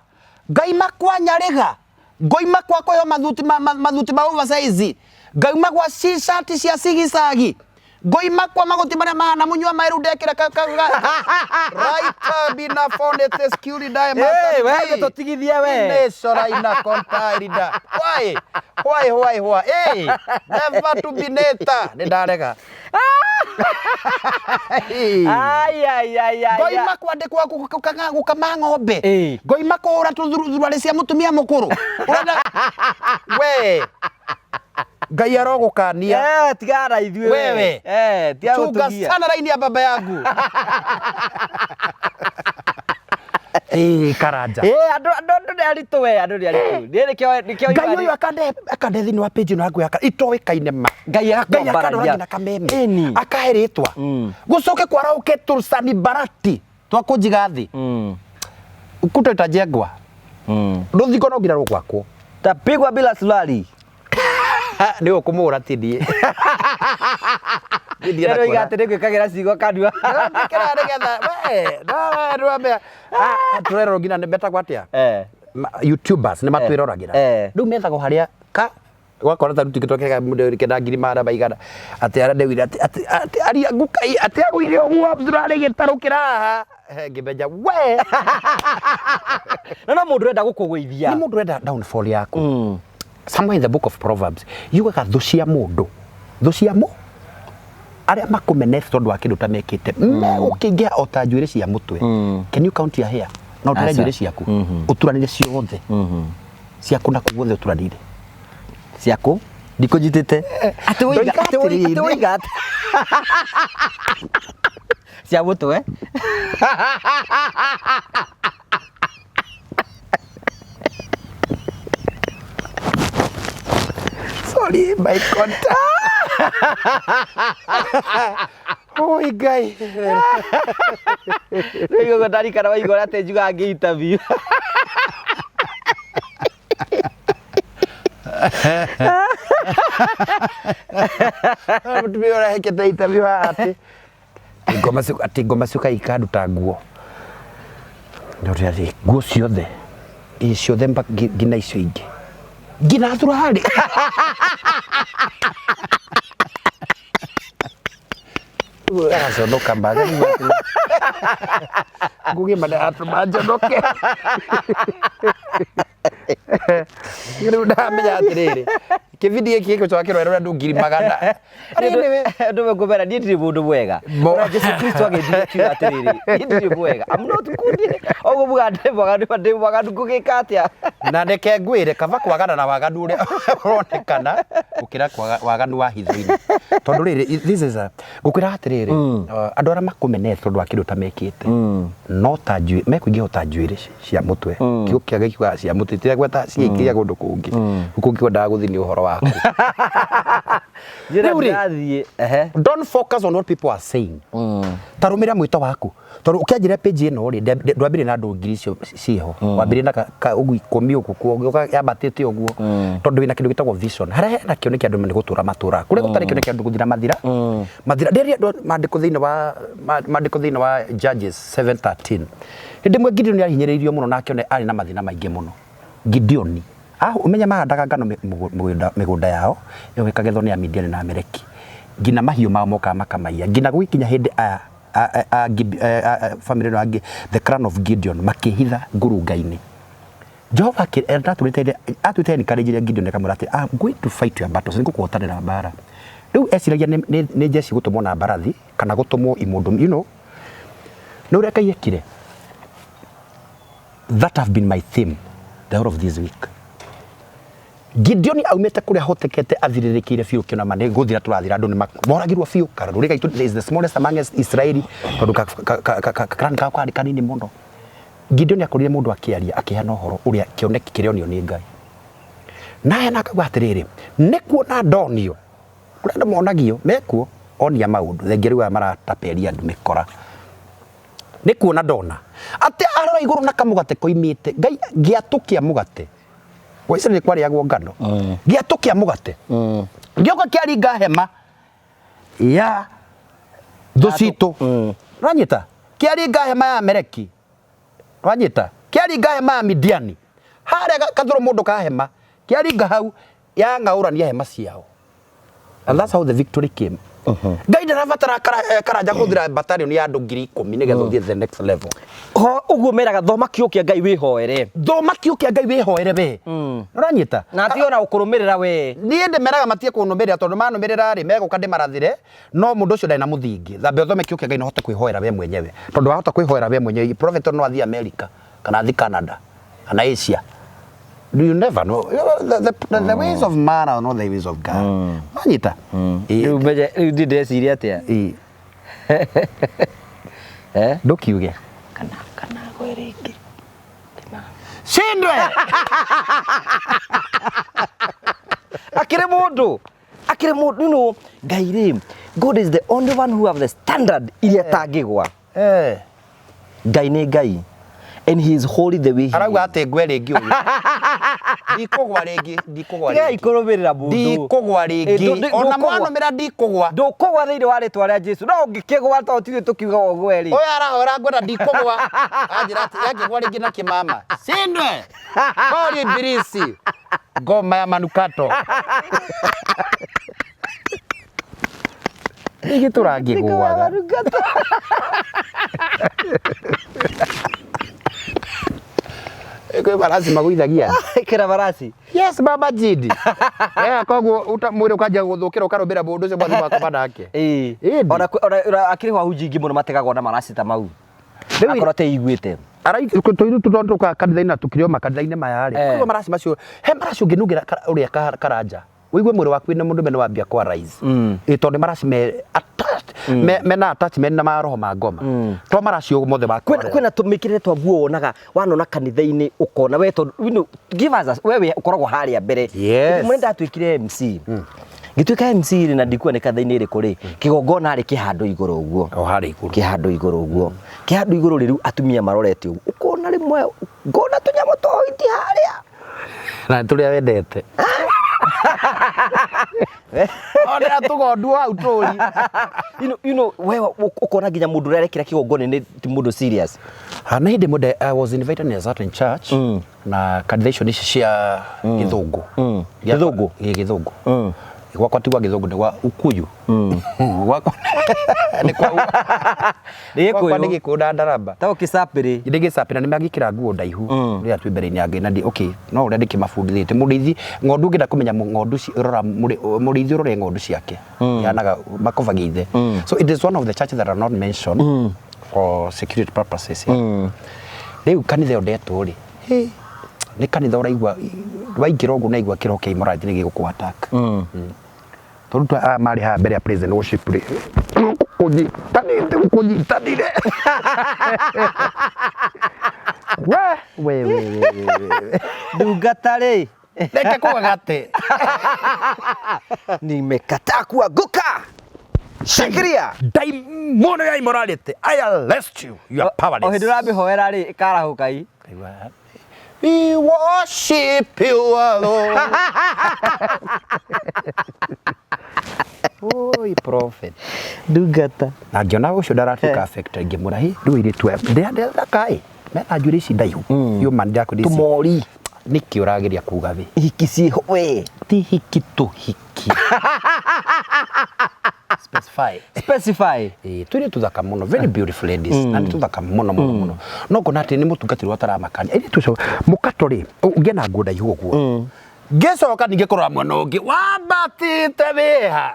Ngaima kwa Nyarĩga. Ngoima kwa kũheo mathuti mathuti ma oversize. Ngauma gwa t-shirt cia cigicagi. Ngoima kwa magoti marĩa mahana mũnyua maĩ rĩu ndekĩra ka right bina phone it is security diamond. Hey, we tũtigithie we. Nation ina container. Why? Why, why, why? Hey, never to be neta. Nĩ ndarega. Ai, ai, ai, ai, Ngoima kwandĩkwo gũkama ng'ombe. Ngoima kũhũra tũthuruarĩ cia mũtumia mũkũrũ. Ũrenda we. Ngai arogũkania. Tigana na ithuĩ we. Wewe. Tiga Chunga gũtũgia. sana raini ya baba yangu. Karanja. Andũ nĩ aritũ we, andũ nĩ aritũ. Niĩ nĩkĩo Ngai iwa ũyũ akande thĩinĩ wa page ĩno yaku ya itoĩkaine ma. Ngai Ngai agakwambararia. akandora nginya kameme. Ĩni. Akahe rĩtwa. Gũcoke kwarahũke tũcani barati twa kũnjiga thĩ. Ukuta itajengwa. Rũthingo no nginya rũgwakwo. Tapigwa bila suruali. Nĩ ũkũmũhũra ti niĩ. Niĩ ndienda Rĩu kuona. atĩ nĩngwĩkagĩra ciugo kanua. Ndĩrakĩra nĩgetha, we, no, we, nĩwamenya. Tũrerorwo nginya nĩ metagwo atĩa? YouTubers nĩ matwĩroragĩra. Rĩu methagwo harĩa ka gwakora ta rĩu tũngĩtwekega mũndũ kenda ngiri magana maigana atĩ arĩa ndewire atĩ aria ngukai atĩ agũire ũguo thurarĩ gĩtarũ haha. Ngĩmenya we. Na no mũndũ ũrenda gũkũgũithia. Nĩ mũndũ ũrenda downfall yaku. Somewhere in the book of Proverbs yugaga thũ cia mũndũ, thũ cia mũ arĩa makũmenete tondũ wa kĩndũ ũtamekĩte megũkĩingĩha o ta njuĩrĩ cia mũtwe. Can you count your hair? No ũtare Aca. njuĩrĩ ciaku ũturanĩre ciothe ciaku na kũu guothe ũturanĩire. Ciaku ndikũnyitĩte. Atĩ woiga, Ndoiga atĩ woiga, atĩ atĩrĩrĩ. woiga atĩ. Cia mũtwe. Sorry, my contact. Oi Ngai. Rĩu ũguo ndarikana waigua ũrĩa atĩ njugaga ngĩ interview. Mũtumia ũrahekete interview haha atĩ ngoma atĩ ngoma ciũka ikanduta nguo. Ndĩrĩa atĩ nguo ciothe ĩ ciothe nginya icio ingĩ nginya thurarĩ. Agaconoka mbaga ngugi atũma njonoke. Rĩu ndamenya atĩrĩrĩ kĩbindi gĩkĩ gĩgũcoka kĩrorerwo andũ 100,000. Anyway, andũ mekũmera niĩ ndirĩ mũndũ mwega. Ona Jesu Kristo agĩthiĩ akiuga atĩrĩrĩ, niĩ ndirĩ mwega. I'm not good. Ũguo muga ndĩ mwaganu, ndĩ mwaganu ngũgĩka atĩa? Na reke ngwĩre kaba kwagana na waganu ũrĩa ũronekana gũkĩra kwaga waganu wa hitho-inĩ. Tondũ rĩrĩ, this is a ngũkwĩra atĩrĩrĩ, andũ arĩa makũmenete tondũ wa kĩndũ ũtamekĩte, no ta njuĩ, mekũingĩha o ta njuĩrĩ cia mũtwe. Kiugo kĩa Ngai kiugaga cia mũtwe, itiragweta ciĩkĩria kũndũ kũngĩ. Kũngĩ kwendaga gũthiĩ nĩ ũhoro waku. Njĩra Rĩu rĩ, ndĩrathiĩ. Ehe. Don't focus on what people are saying. Ta rũmĩrĩra mwĩto waku. Tondũ ũkĩanjĩra page ĩno rĩ, ndwambĩrĩria na andũ ngiri icio ciĩho. Wambĩrĩria na ũguo 10 ũguo, ũgĩũka yambatĩte ũguo. Tondũ wĩna kĩndũ gĩtagwo vision. Harĩa hena kĩoneki andũ nĩ gũtũra matũraga. Kũrĩa gũtarĩ kĩoneki andũ gũthira mathira. Mathira. Rĩrĩa andũ maandĩko thĩinĩ wa maandĩko thĩinĩ wa Judges 7:13. Hĩndĩ ĩmwe Gideon nĩ ahinyĩrĩirio mũno na akĩona arĩ na mathĩna maingĩ mũno. Gideoni ũmenye mahandaga ngano mĩgũnda yao ĩyo ĩkagethwo nĩ Amidiani na Ameleki. Nginya mahiũ mao mokaga makamaiya. Nginya gũgĩkinya hĩndĩ aya famĩlĩ ĩno ya the clan of Gideon makĩhitha ngurunga-inĩ. Jehova atwĩte encourage Gideon akamwĩra atĩ I'm going to fight your battles, nĩngũkũhotanĩra mbara. Rĩu eciragia nĩ jeshi gũtũmwo na mbarathi kana gũtũmwo imũndũ, you know. Nĩ ũrĩa Ngai ekire. That have been my theme the whole of this week. Gideon aumĩte kũrĩa ahotekete athirĩrĩkĩire biũ kĩona ma nĩ gũthira tũrathira andũ nĩ moragirwo biũ karũrĩ gaitũ is the smallest among Israeli tondũ clan kao karĩ kanini mũno. Gideon akorire mũndũ akĩaria akĩheana ũhoro ũrĩa kĩoneki kĩrĩa onio nĩ Ngai. Na aheana akauga atĩrĩrĩ, nĩ kuona ndonio kũrĩa andũ monagio mekuo onia maũndũ thengia rĩu aya marataperia andũ mĩkora. Nĩ kuona ndona atĩ arora igũrũ na kamũgate koimĩte Ngai gĩatũ kĩa mũgate gwa Isiraeli kwarĩagwo ngano gĩatũ kĩa mũgate gĩoka kĩaringa hema ya thũ citũ ũranyita kĩaringa hema ya Ameleki ũranyita kĩaringa hema ya Midiani harĩa kathũrũ mũndũ ka hema kĩaringa hau yang'aũrania hema ciao. And that's how the victory came. Ngai ndarabatara karanja kũhũthĩra battalion ya andũ 10,000 nĩgetha ũthiĩ the next level. Ho ũguo meraga thoma kiugo kĩa Ngai wĩhoere. Thoma kiugo kĩa Ngai wĩhoere we. Ũranyita? Na ti ona gũkũrũmĩrĩra we. Niĩ ndĩmeraga matige kũnũmĩrĩra tondũ manũmĩrĩra rĩ megũka ndĩmarathĩre no mũndũ ũcio ndarĩ na mũthingi. Thambe ũthome kiugo kĩa Ngai na ũhote kwĩhoera we mwenyewe. Tondũ wahota kwĩhoera we mwenyewe prophet no athiĩ America kana athiĩ Canada kana Asia. You never know. The ways of man are not the ways of God. Wanyita? Rĩu menye rĩu ndiĩ ndĩreciria atĩa. Eh? Ndũkiuge. Kana ngwe rĩngĩ. Shindwe! Akĩrĩ mũndũ. Akĩrĩ mũndũ, you know, Ngai rĩ, God is the only one who have the standard iria tangĩgwa. Ngai nĩ Ngai. And he is holy the way he Arauga is. atĩ ngwe rĩngĩ ũyũ. Ndikũgwa rĩngĩ, ndikũgwa Tigai rĩngĩ. kũrũmĩrĩra mũndũ. Ndikũgwa rĩngĩ. Ona mwanũmĩra ndikũgwa. Ndũkũgwa thĩinĩ wa rĩtwa rĩa Jesu. No ũngĩkĩgwa to tithuĩ tũkiuga ũgwe rĩ. Ũyũ arahora ngwenda ndikũgwa. Anjĩra atĩ angĩgwa rĩngĩ na kĩmama. Shindwe! Kori ibilisi. Ngoma ya manukato. Ningĩ tũrangĩgũaga. Kwĩ marasi magũithagia. Kĩra marasi. Yes, baba Jidi. Eh, koguo mwĩrĩ ũkanjia gũthũkĩra ũkarũmĩrĩra mũndũ ũcio mwathiĩ mwakoma nake. Ĩĩ. Ĩndĩ. Ona akĩrĩ ho ahunjia aingĩ mũno mategagwo na marasi ta mau. Rĩu Akorwo ateiguĩte. Tũirĩtu tondũ tũkaga kanitha-inĩ na tũkĩrĩ o makanitha-inĩ maya rĩ. Koguo marasi macio, he marasi ũngĩnungĩra ũrĩa karanja. Ũigue mwĩrĩ waku wĩna mũndũ mene wambia kwa rise. Ĩ tondũ nĩ maraci me attached, mena attachment na maroho ma ngoma. To maraci mothe ma Kwĩna tũmĩkĩrĩre twa nguo wonaga wanona kanitha-inĩ ũkona we tondũ you know, give us a, we ũkoragwo harĩa mbere. Yes. Mũrĩa ndatuĩkire MC. Ngĩtuĩka MC rĩ na ndikuwa nĩ kanitha-inĩ ĩrĩkũ rĩ, kĩgongona rĩ kĩ handũ igũrũ ũguo. O harĩa igũrũ. Kĩ handũ igũrũ ũguo. Kĩ handũ igũrũ rĩ rĩu atumia marorete ũguo. Ũkona rĩmwe ngona tũnyamũ twa white harĩa. Na tũrĩa wendete. Onera tũgondu hau tũri. You know, we ũkona nginya mũndũ ũrĩa arekĩra kĩgongona-inĩ ti mũndũ serious. Ha, na hĩndĩ ĩmwe I was invited in a certain church na kanitha icio nĩ cia gĩthũngũ. Gĩthũngũ? Ĩ, gĩthũngũ. Gwakwa ti gwa gĩthũngũ nĩ gwa ukuyu. Gwakwa nĩ kwa Nĩ gwakwa nĩ Gĩkũyũ. Gĩkũyũ na ndaramba. Ta ũkĩcapĩrĩ. Nĩ gĩcapĩ na nĩ magĩkĩra nguo ndaihu rĩrĩa twĩ mbere-inĩ ya Ngai na ndi okay no ũrĩa ndĩkĩmabundithĩtie mũrĩithi ng'ondu ũngĩenda kũmenya ng'ondu rora mũrĩithi ũrore ng'ondu ciake ihanaga makobagia ithe. So it is one of the churches that are not mentioned for security purposes, yeah. Rĩu kanitha ĩyo ndetwo rĩ, hĩ, nĩ kanitha ũraigua waingĩra ũguo naigua kĩroho kĩa immorality nĩ gĩgũkũ attack. Tondũ aya marĩ haha mbere ya praise and worship rĩ, kũnyitanĩte kũnyitanire we we we we we we. Ndungata rĩ. Reke kũgagate. Nimekataa kuanguka. Shikilia. Daimono ya immorality, I arrest you, you are powerless. O hĩndĩ ũramĩhoera rĩ, ĩkarahũka i. We worship you alone. Oi, prophet. Ndungata. Na ngĩona ũcio ndaratuĩka affected, ngĩmwĩra, "Hĩ, rĩu airĩtu aya ndĩrathaka ĩ mena njuĩrĩ ici ndaihu yuma ndĩrakwĩra ici Tũmori. Nĩkĩ ũrageria kuga thĩ Hiki ciĩho we. Ti hiki tũhiki. Specify. Specify. Ĩĩ, twĩrĩ tũthaka mũno, very beautiful ladies, na nĩ tũthaka mũno mũno mũno, no ngona atĩ nĩ mũtungatĩri ũtaramakania airĩtu ũcio mũkato rĩ ũngĩ na nguo ndaihu ũguo. Ngĩcoka ningĩ kũrora mwena ũngĩ wambatĩte wĩha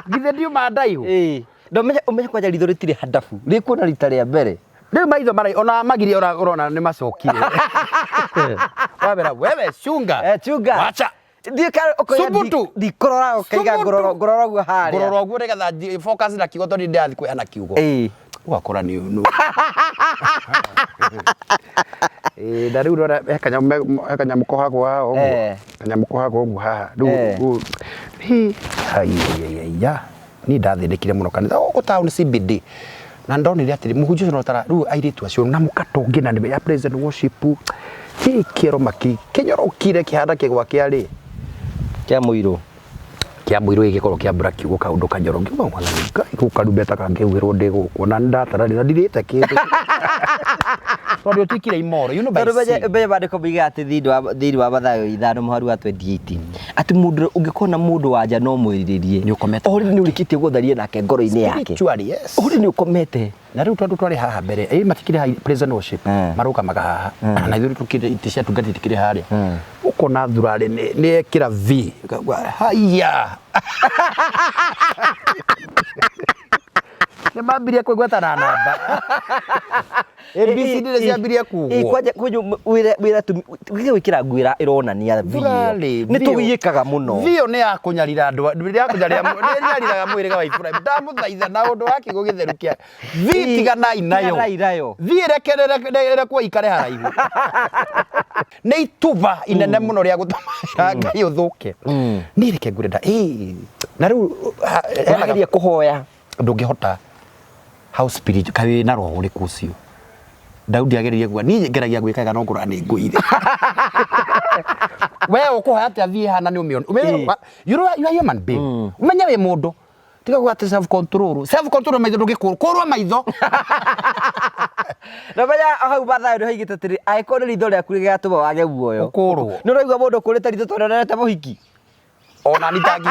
githĩ ndiuma ndaihu. Ĩĩ. Na ũmenye ũmenye kwanja ritho rĩtirĩ handabu. Rĩkuona rita rĩa mbere. Rĩu maitho mara ona magiria ũrona nĩ macokire wabera wewe chunga. Eh, chunga. Wacha. Ndiĩ ka ũkoiga Subutu. ndikorora ũkaiga Subutu. ngũrora ngũrora ũguo harĩa. Ngũrora ũguo nĩgetha focus na kiugo tondũ ndĩrathiĩ kũheana kiugo. Ĩĩ. Ũgakora nĩ nĩ Ĩĩ, na rĩu rora he kanyamũ he kanyamũ kohagwo haha ũguo. Kanyamũ kohagwo ũguo haha rĩu rĩu hĩ haiya niĩ ndathĩnĩkire mũno kanitha gũkũ town CBD na ndonire atĩrĩ mũhunjia ũcio no tara rĩu airĩtu acio na mũkato ũngĩ na nĩ ya praise and worship kĩ kĩero maki kĩnyorokire kĩhana kĩgwa kĩa rĩ Kĩa mũirũ. Kĩa mũirũ gĩgĩkorwo kĩambũra kiugo kaũndũ kanyoro ngiuga mwathani Ngai kũu karumbeta kangĩhuhĩrwo ndĩ gũkũ na nĩndatararĩra ndirĩte kĩndũ tondũ ũtuĩkire imoro, you know, by Tondũ menye sin. menye maandĩko moigaga atĩ thĩinĩ wa Mathayo 5 mũhari wa 28 atĩ mũndũ ũngĩkona mũndũ wa nja no mwĩrirĩrie Nĩ ũkomete. Already nĩ ũrĩkĩtie gũtharia nake ngoro-inĩ yake. Spiritually, yes. Already nĩ ũkomete. Na rĩu tondũ twarĩ haha mbere ĩ matikĩrĩ haha praise and worship marũgamaga haha na ithuĩ tũkĩrĩ itĩ cia tungati itikĩrĩ harĩa ũkona thurarĩ nĩ ekĩra V ũkauga, haiya nĩ mambirie kwĩgweta na namba ABCD nĩ ciambirie Ĩ, kugwo. kwanja kwanja wĩra wĩra wĩra gwĩkĩra nguo ĩronania V Thurarĩ, nĩ tũgiĩkaga mũno. Vio nĩ ya kũnyarira andũ nĩ ya kũnyarira nĩ nyariraga mwĩrĩga wa Iburahĩmu ndamũthaitha na ũndũ wa kiugo gĩtheru kĩa V tiganai nayo. Tiganai nayo. V ĩrekerere ikare haraihu nĩ ituba inene mũno rĩa gũtũma Ngai ũthũke. Niĩ reke ngwĩre nda ĩ na rĩu Ũrageria kũhoya. Ndũngĩhota. How spirit kaĩ wĩna roho ũrĩkũ ũcio Daudi ageririe kuga niĩ ngeragia gwĩka wega no ngũrora nĩ ngũire we ũkũhoya atĩa thiĩ hana nĩ ũmĩone. You know you are human being, ũmenye wĩ mũndũ tiga kuga atĩ self control, self control maitho ndũngĩkũrwo kũrwo maitho. Na menya hau Mathayo nĩ hoigĩte atĩrĩ angĩkorwo nĩ ritho rĩaku rĩgatũma wage muoyo Ũkũrwo. Nĩ ũraigua mũndũ ũkũrĩte ritho tondũ nĩonete mũhiki. Ona ni tangi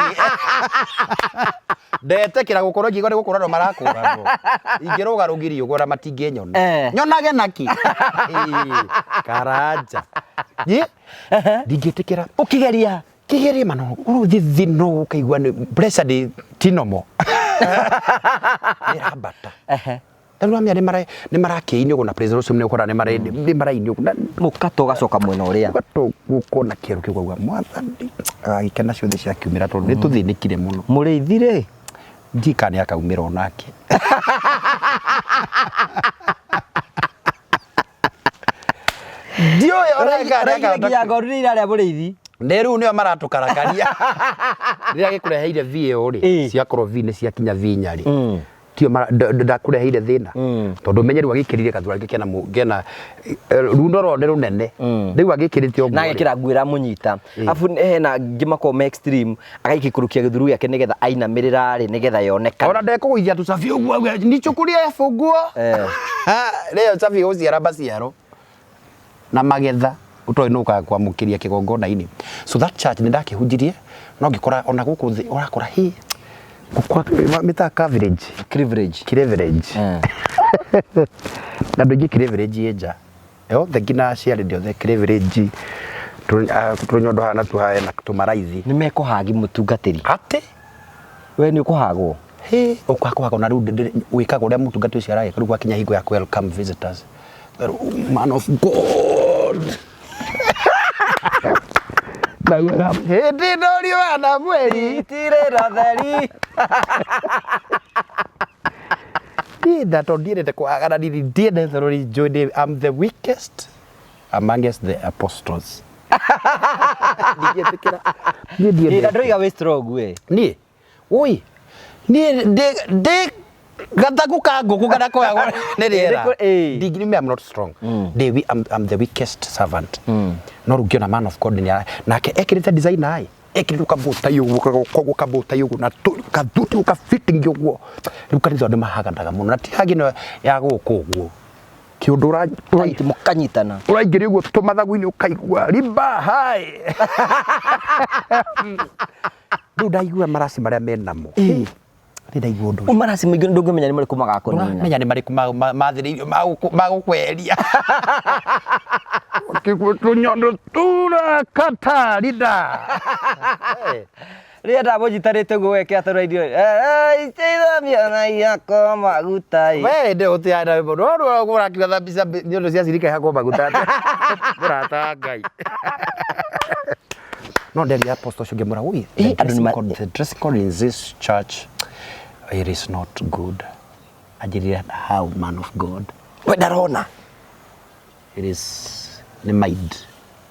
ndetĩkĩra gũkorwo ngiuga nĩ gũkũranwo marakũranwo ingĩrũga rũgiri ũguo na matingĩnyona nyonage naki Ĩĩ, karanja Ĩ, ndingĩtĩkĩra. Ũkĩgeria. Kĩgerie mano ũrũthithino ũkaigua nĩ pressure nĩ tinomo nĩrambata. Rĩu amĩa nĩ marakĩinio ũguo na president ũcio nĩ ũkora nĩ marainio ũguo na Mũkato ũgacoka mwena ũrĩa. Ũgatũ gũkona kĩero kĩu ũkauga mwathani agagĩkena ciothe ciakiumĩra tondũ nĩ tũthĩnĩkire mũno. Mũrĩithi rĩ. Ndika nĩ akaumĩra onake. Ndiũĩ ona Ũraigire kana nginya ng'ondu nĩ irarĩa mũrĩithi. Nĩ rĩu nĩo maratũkarakaria. Rĩrĩa gĩkũreheire V ĩyo rĩ, ciakorwo V nĩ ciakinya V inya rĩ, tio ndakũreheire thĩna. Tondũ menye rĩu agĩkĩrire gathura kena kena runo rwo nĩ rũnene. Rĩu agĩkĩrĩte ũguo Na rĩ. agekĩra nguo ĩramũnyita. Abu hena angĩ makoragwo me extreme, agaikĩkũrũkia gĩthuru gĩake nĩgetha ainamĩrĩra rĩ, nĩgetha yonekane. Ona ndekũgũithia tũcabi ũguo auge nichukulie funguo. Rĩo cabi gũciara maciaro na magetha ũtoĩ nũ ũgakwamũkĩria kĩgongona-inĩ. So that church nĩ ndakĩhunjirie no ngĩkora ona gũkũ thĩ ũrakora hĩ mĩtaga coverage. Privilege. Cleverage. Na andũ aingĩ cleverage ĩ nja othe nginya aciari ndĩ othe cleverage tũnyondo haha na tuhae na tũmaraithi. Nĩ mekũhagi mũtungatĩri. Atĩ We nĩ ũkũhagwo? Hĩ, ũkahagwo na rĩu wĩkaga ũrĩa mũtungati ũcio aragĩka rĩu gwakinya hingo ya welcome visitors. Man of God. Hĩndĩ ĩno riũa na mweri Itirĩra theri. Niĩ nda tondũ ndiendete kũhagana nini ndiendete rũri njũĩ ndĩ I'm the weakest amongst the apostles. Ndingĩtĩkĩra. Niĩ Ĩ, na ndiendete. ndũroiga wĩ strong we. Niĩ ui niĩ ndĩ gathaku ka ngũkũ kana koyagwo nĩ rĩera. Ndingĩ I'm not strong. Ndĩ I'm the weakest servant. No rĩu ngĩona man of God nĩ nake ekĩrĩte designer ĩ ekĩrĩte kabũtai ũguo kagokoguo kabũtai ũguo na kathuti ũguo fitting ũguo rĩu kanitha nĩ mahaganaga mũno na ti hagi ĩno ya gũkũ ũguo kĩũndũ Tight mũkanyitana. Ũraingĩria ũguo tũmathagu-inĩ ũkaigua riba hai. Rĩu ndaigua maraci marĩa menamo nĩ ndaigua ũndũ ũcio. Maraci maingĩ ndũngĩmenya nĩ marĩkũ magakũnina. Ndũramenya nĩ marĩkũ mathĩrĩirio magũkweheria. Ũkĩigua tũnyondo tũrakata rida. Rĩrĩa ndamũnyitanĩte ũguo weke atĩ irio iteithamia na iako maguta ĩ. We ndĩ ũtiana mũno no ũrakiuga thambi nyondo cia cirika ihakwo maguta atĩa? Mũrata wa Ngai. No nderia apostle ũcio ngĩmwĩra ui the dressing code in this church it is not good. Anjĩrire how, man of God? We ndarona. It is nĩ mind.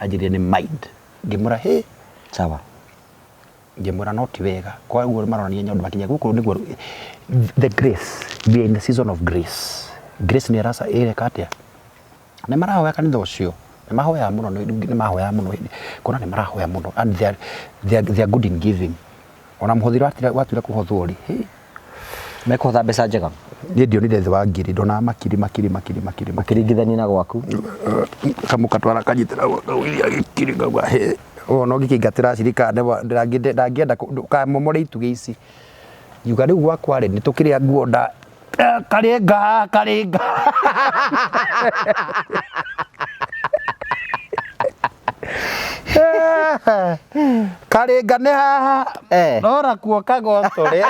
Anjĩrire nĩ mind. Ngĩmwĩra hĩ. Sawa. Ngĩmwĩra no ti wega. Kwa ũguo maronania nyondo makinya gũkũ nĩguo the grace. We are in the season of grace. Grace nĩ ĩraca ĩreka atĩa? Nĩ marahoya kanitha ũcio. Nĩ mahoyaga mũno, nĩ mahoyaga mũno. Kuona nĩ marahoya mũno and they are good in giving. Ona mũhothi watuire kũhothwo rĩ, hĩ. Mekũhotha mbeca njega? Niĩ ndionire thĩ wa ngiri, ndonaga makiri, makiri, makiri, makiri, makiri. Ũkĩringithania na gwaku? Kamũka twara kanyitĩra gũithia gĩkiri ngauga hĩ. Ona ũngĩkĩingatĩra acirika ndangĩenda kamomore itugĩ ici. Ngiuga rĩu gwakwa rĩ, nĩ tũkĩrĩa nguo nda karĩnga karĩnga. Karĩnga nĩ haha. Rora kuo kagotore.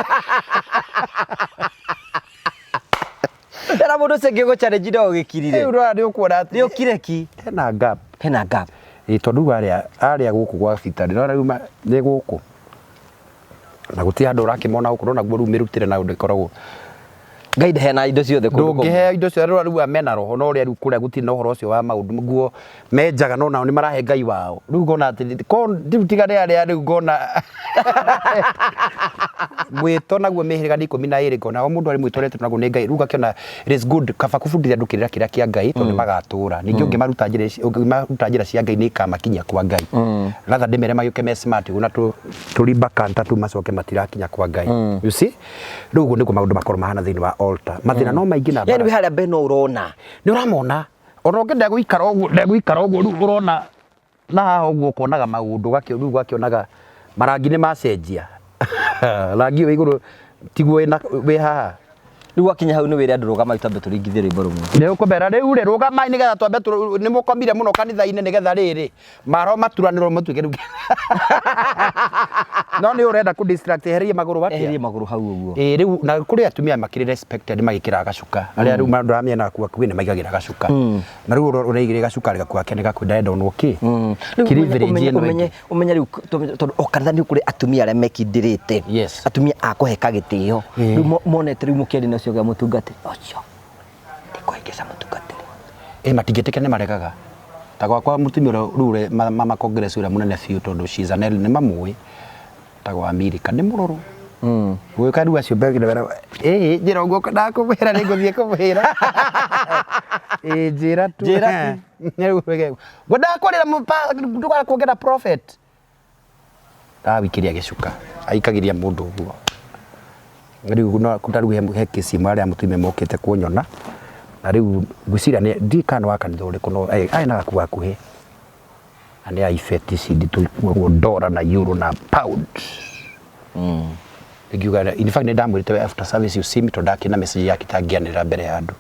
Ndara mũndũ ũcio ũngĩ gũ challenge no ũgĩkirire. Rĩu ndona nĩ ũkuona atĩ Nĩ ũkire ki. Hena gap. Hena gap. Ĩ tondũ rĩu arĩa gũkũ gwa bitarĩ no rĩu nĩ gũkũ. Na gũtirĩ handũ ũrakĩmona gũkũ no naguo rĩu mĩrutĩre nayo ndĩkoragwo. Ngai ndaheanaga indo ciothe kũndũ kũmwe. Ndũngĩheo indo ciothe rĩu rĩu mena roho no ũrĩa rĩu kũrĩa gũtirĩ na ũhoro ũcio wa maũndũ nguo menjaga no nao nĩ marahe Ngai wao. Rĩu ngona atĩ ko rĩu tiga nĩ arĩa rĩu ngona mwĩto naguo mĩhĩrĩga nĩ 12 ngona o mũndũ arĩ mwĩto ũrĩa naguo nĩ Ngai. Rĩu ngakĩona it is good kaba kũbundithia andũ kĩrĩra kĩrĩa kĩa Ngai tondũ nĩ magatũra. Ningĩ ũngĩmaruta njĩra ici ũngĩmaruta njĩra cia Ngai nĩ ikamakinyia kwa Ngai. Rather ndĩmere magĩũke me smart ũguo na tũrimba kanta tu macoke matirakinya kwa Ngai. You see? Rĩu ũguo nĩguo maũndũ makorwo mahana thĩinĩ wa altar. Mathĩna no maingĩ na Yani mbara. wĩ harĩa mbere no ũrona. Nĩ ũramona. Ona ũngĩenda gũikara ũguo, ndegũikara ũguo rĩu ũrona na haha ũguo ũkonaga maũndũ rĩu ũgakĩonaga marangi nĩ macenjia. Rangi ũyũ wĩ igũrũ tiguo wĩ haha. Rĩu wakinya hau nĩ wĩre andũ rũgamai twambe tũringithie rwĩmbo rũmwe. Nĩ ũkũmera rĩu rĩ rũgamai nĩgetha twambe nĩ mũkomire mũno kanitha-inĩ nĩgetha rĩrĩ maroho maturanĩrwo matuĩke rĩu. No nĩ ũrenda kũ distract eherie magũrũ atĩa? Eherie magũrũ hau ũguo. Ĩĩ rĩu na kũrĩ atumia makĩrĩ respected magĩkĩraga gacuka. Arĩa rĩu andũ arĩa mena gakuo gakuhĩ nĩ maigagĩra gacuka. Na rĩu ũraigĩrĩra gacuka gakuo gake nĩ gakuhĩ ndarenda onwo kĩ. Rĩu Kĩrĩ village ĩno ĩngĩ. Ũmenye rĩu tondũ o kanitha nĩ kũrĩ atumia arĩa mekindĩrĩte. Yes. Atumia a kũheka gĩtĩo. Rĩu monete rĩu mũkĩaria na ũcio ũrĩa mũtungatĩri ũcio. Ndikũhĩngĩca mũtungatĩri. Ĩ matingĩtĩkĩra nĩ maregaga. Ta gwakwa mũtumia ũrĩa rĩu ũrĩa mama congress ũrĩa mũnene biũ tondũ she is an elder, nĩ mamũĩ tagwo Amerika nĩ mũrũrũ gwĩka rĩu acio mbegire wera ĩĩ njĩra ũguo ndakũmwĩra nĩ ngũthiĩ kũmwĩra ĩĩ njĩra tu. Njĩra tu. Rĩu ngwendaga kwarĩra ndũgara kuongera prophet ndawikĩria gĩcuka aikagĩria mũndũ ũguo rĩu no ta rĩu he kesi ĩmwe arĩa mũtumia mokĩte kunyona na rĩu ngwĩciria nĩ ndiũĩ kana nĩ wa kanitha ũrĩkũ no arĩ na gakuo gakuhĩ na nĩ ya ibeti ici nditũ ikuagwo dollar na euro na pound. Ingiuga in fact nĩ ndamwĩrĩte after service you see me tondũ ndakĩrĩ na message yake itangĩanĩrĩra mbere ya andũ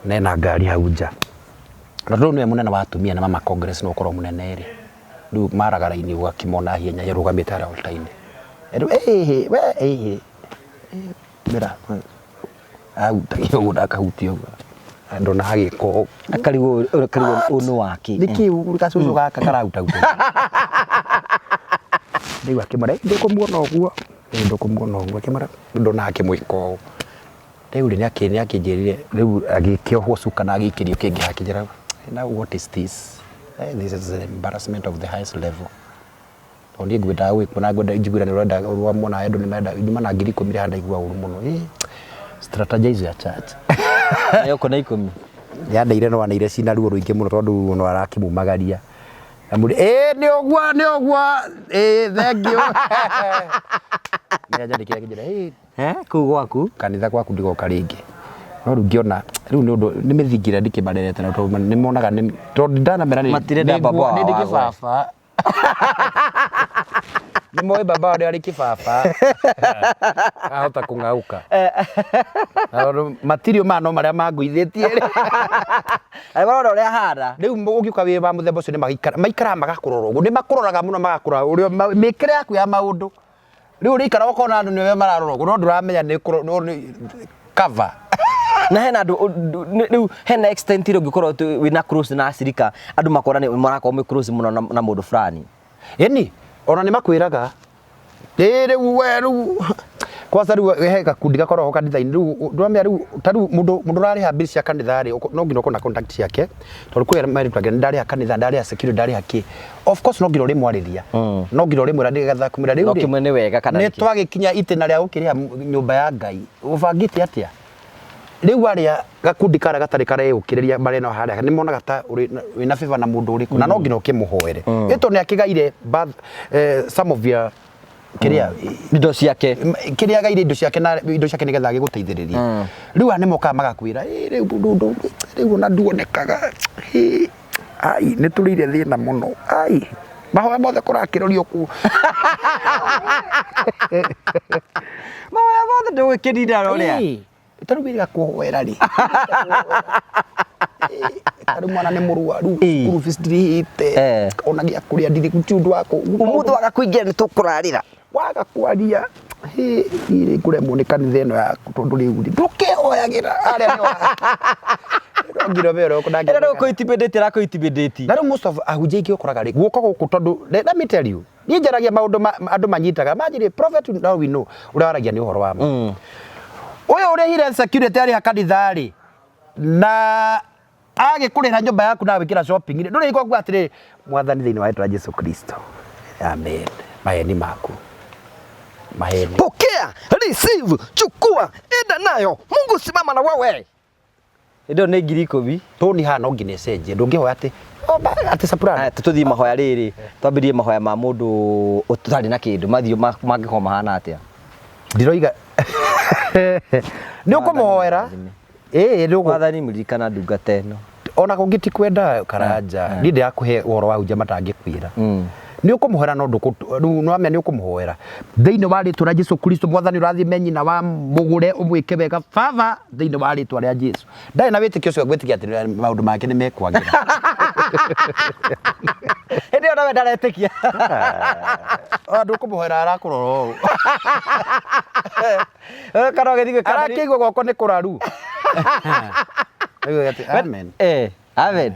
na ena ngari hau nja na tondũ nĩwe mũnene wa atumia na mama congress no ũkorwo mũnene rĩ rĩu maraga raini ũgakĩmona hinya yarũgamĩte harĩa altar-inĩ rĩu ĩhĩ we ĩhĩ mĩra ahutagia ũguo na akahutia ũguo ndona agĩka ũũ. Akarigwo akarigwo ũyũ nĩ wake. Nĩkĩ gacũcũ gaka karahutahuta rĩu akĩmwĩra ndũkũmuona ũguo ĩ ndũkũmuona ũguo akĩmwĩra ndona akĩmwĩka ũũ rĩu rĩ nĩakĩnjĩrire rĩu agĩkĩohwo cuka na agĩikĩrio kĩngĩ akĩnjĩra now what is this? This is an embarrassment of the highest level tondũ niĩ ngwendaga gwĩkwo na ngwenda njiguĩra nĩ ũrenda wamona andũ nĩ menda nyuma na 10,000 haha ndaigua ũru mũno ĩ strategize ya church. Nayo kona 10. Yandeire no aneire cina ruo rũingĩ mũno tondũ no arakĩmumagaria amũrĩ ĩ nĩ ũguo nĩ ũguo ĩ thank you nĩ anjandĩkĩra akĩnjĩra ĩ Kũu gwaku kanitha gwaku ndigoka rĩngĩ no rĩu ngĩona rĩu nĩ ũndũ nĩ mĩthingi ĩrĩa ndikĩmarerete na tondũ nĩ monaga nĩ tondũ ndanamera nĩ Matirenda baba wao nĩ ndĩ agwe. kĩbaba nĩ moĩ baba wao arĩ kĩbaba ahota kũng'aũka Na tondũ matirĩ ma no marĩa mangũithĩtie rĩ Arĩa marona ũrĩa ahana. Rĩu ũngĩũka wĩ wa mũthemba ũcio nĩ maikara maikaraga magakũrora ũguo nĩ makũroraga mũno magakũrora ũrĩa mĩkĩre yaku ya maũndũ rĩu ũrĩikara ũkona andũ nĩwe mararora ũguo no ndũramenya nĩ cover. Na hena andũ rĩu hena extent ĩrĩa ũngĩkorwo wĩna close na acirika andũ makona nĩ marakorwo mwĩ close mũno na mũndũ fulani. Ĩni ona nĩ makwĩraga ĩ rĩu we rĩu kwanza rĩu he gakundi gakoragwo kanitha-inĩ rĩu ndũramenya rĩu ta rĩu mũndũ mũndũ ũrarĩha bill cia kanitha rĩ no nginya ũkorwo na contact ciake tondũ kwĩ arĩa merutaga nĩ ndarĩha kanitha ndarĩha security ndarĩha kĩ of course no nginya ũrĩmwarĩria no nginya ũrĩmwĩra nĩgetha kũmwĩra rĩu No rĩ, kĩmwe nĩ wega kana nĩ nĩkĩ? twagĩkinya itĩna rĩa gũkĩrĩha nyũmba ya Ngai ũbangĩte atĩa rĩu arĩa gakundi karĩa gatarĩ kareyũkĩrĩria marĩ nao harĩa nĩ monaga ta wĩna favor na mũndũ ũrĩkũ na no nginya ũkĩmũhoere ĩ tondũ nĩ akĩgaire some of your kĩrĩa Indo ciake. Kĩrĩa agaire indo ciake na indo ciake nĩgetha agĩgũteithĩrĩrie rĩu aya nĩ mokaga magakwĩra "Ĩ, rĩu mũndũ rĩu ona nduonekaga Ĩ, ai nĩ tũrĩire thĩna mũno ai mahoya mothe kũrakĩrorio kũ Mahoya mothe ndũgũkĩnina ũrĩa. Ĩ, ta rĩu wĩrĩga kũhoera rĩ ta rĩu mwana nĩ mũrwaru Ĩ. cukuru fees ndirĩhĩte ona gĩa kũrĩa ndirĩ gũtirĩ ũndũ wa Ũmũthĩ waga kũingĩra nĩ tũkũrarĩra. Waga kwaria hĩ niĩ ngũremwo nĩ kanitha ĩno yaku tondũ rĩu rĩ ndũkĩhoyagĩra arĩa nĩ no nginya ũmenye ũrĩa Ĩno nĩ gũkũ-intimidate ĩrakũ-intimidate. Na rĩu most of ahunjia aingĩ ũkoraga rĩ guoko gũkũ tondũ let me tell you niĩ njaragia maũndũ andũ manyitaga manjĩrĩ prophet now we know ũrĩa waragia nĩ ũhoro wa ma ũyũ ũrĩhire security arĩha kanitha rĩ na agĩkũrĩra nyũmba yaku na agwĩkĩra shopping rĩ ndũrĩ kuga atĩrĩrĩ mwathani thĩinĩ wa rĩtwa rĩa Jesu Kristo amen maheni maku maheni. Pokea, receive, chukua, enda nayo. Mungu simama na wewe. Ĩndo nĩ 10,000. Toni haha no nginya ĩcenjie ndũngĩhoya atĩ oh, atĩ sapurani. Aya, tũthiĩ mahoya rĩrĩ twambĩrĩrie mahoya ma mũndũ ũtarĩ na kĩndũ mathiũ mangĩkorwo mahana atĩa. Ndiroiga nĩ ũkũmũhoera ĩĩ nĩ ũgũ Mwathani mũririkana ndungata ĩno. Ona kũngĩ ti kwenda karanja niĩ ndĩrakũhe ũhoro wa hunjia matangĩkwĩra nĩ ũkũmũhoera no ndũkũ rĩu nĩ wamenya nĩ ũkũmũhoera thĩinĩ wa rĩtwa rĩa Jesu Kristo mwathani ũrathime nyina wa mũgũre ũmwĩke wega baba thĩinĩ wa rĩtwa rĩa Jesu ndarĩ na wĩtĩkio ũcio gwĩtĩkia atĩ maũndũ make nĩ mekwagĩra. Hĩndĩ ĩyo nawe ndaretĩkia. Ona ndũkũmũhoera arakũrora ũũ. Kana ũgĩthiĩ gwĩka arakĩigua gwako nĩ kũraru. Rĩu atĩ, amen. Amen.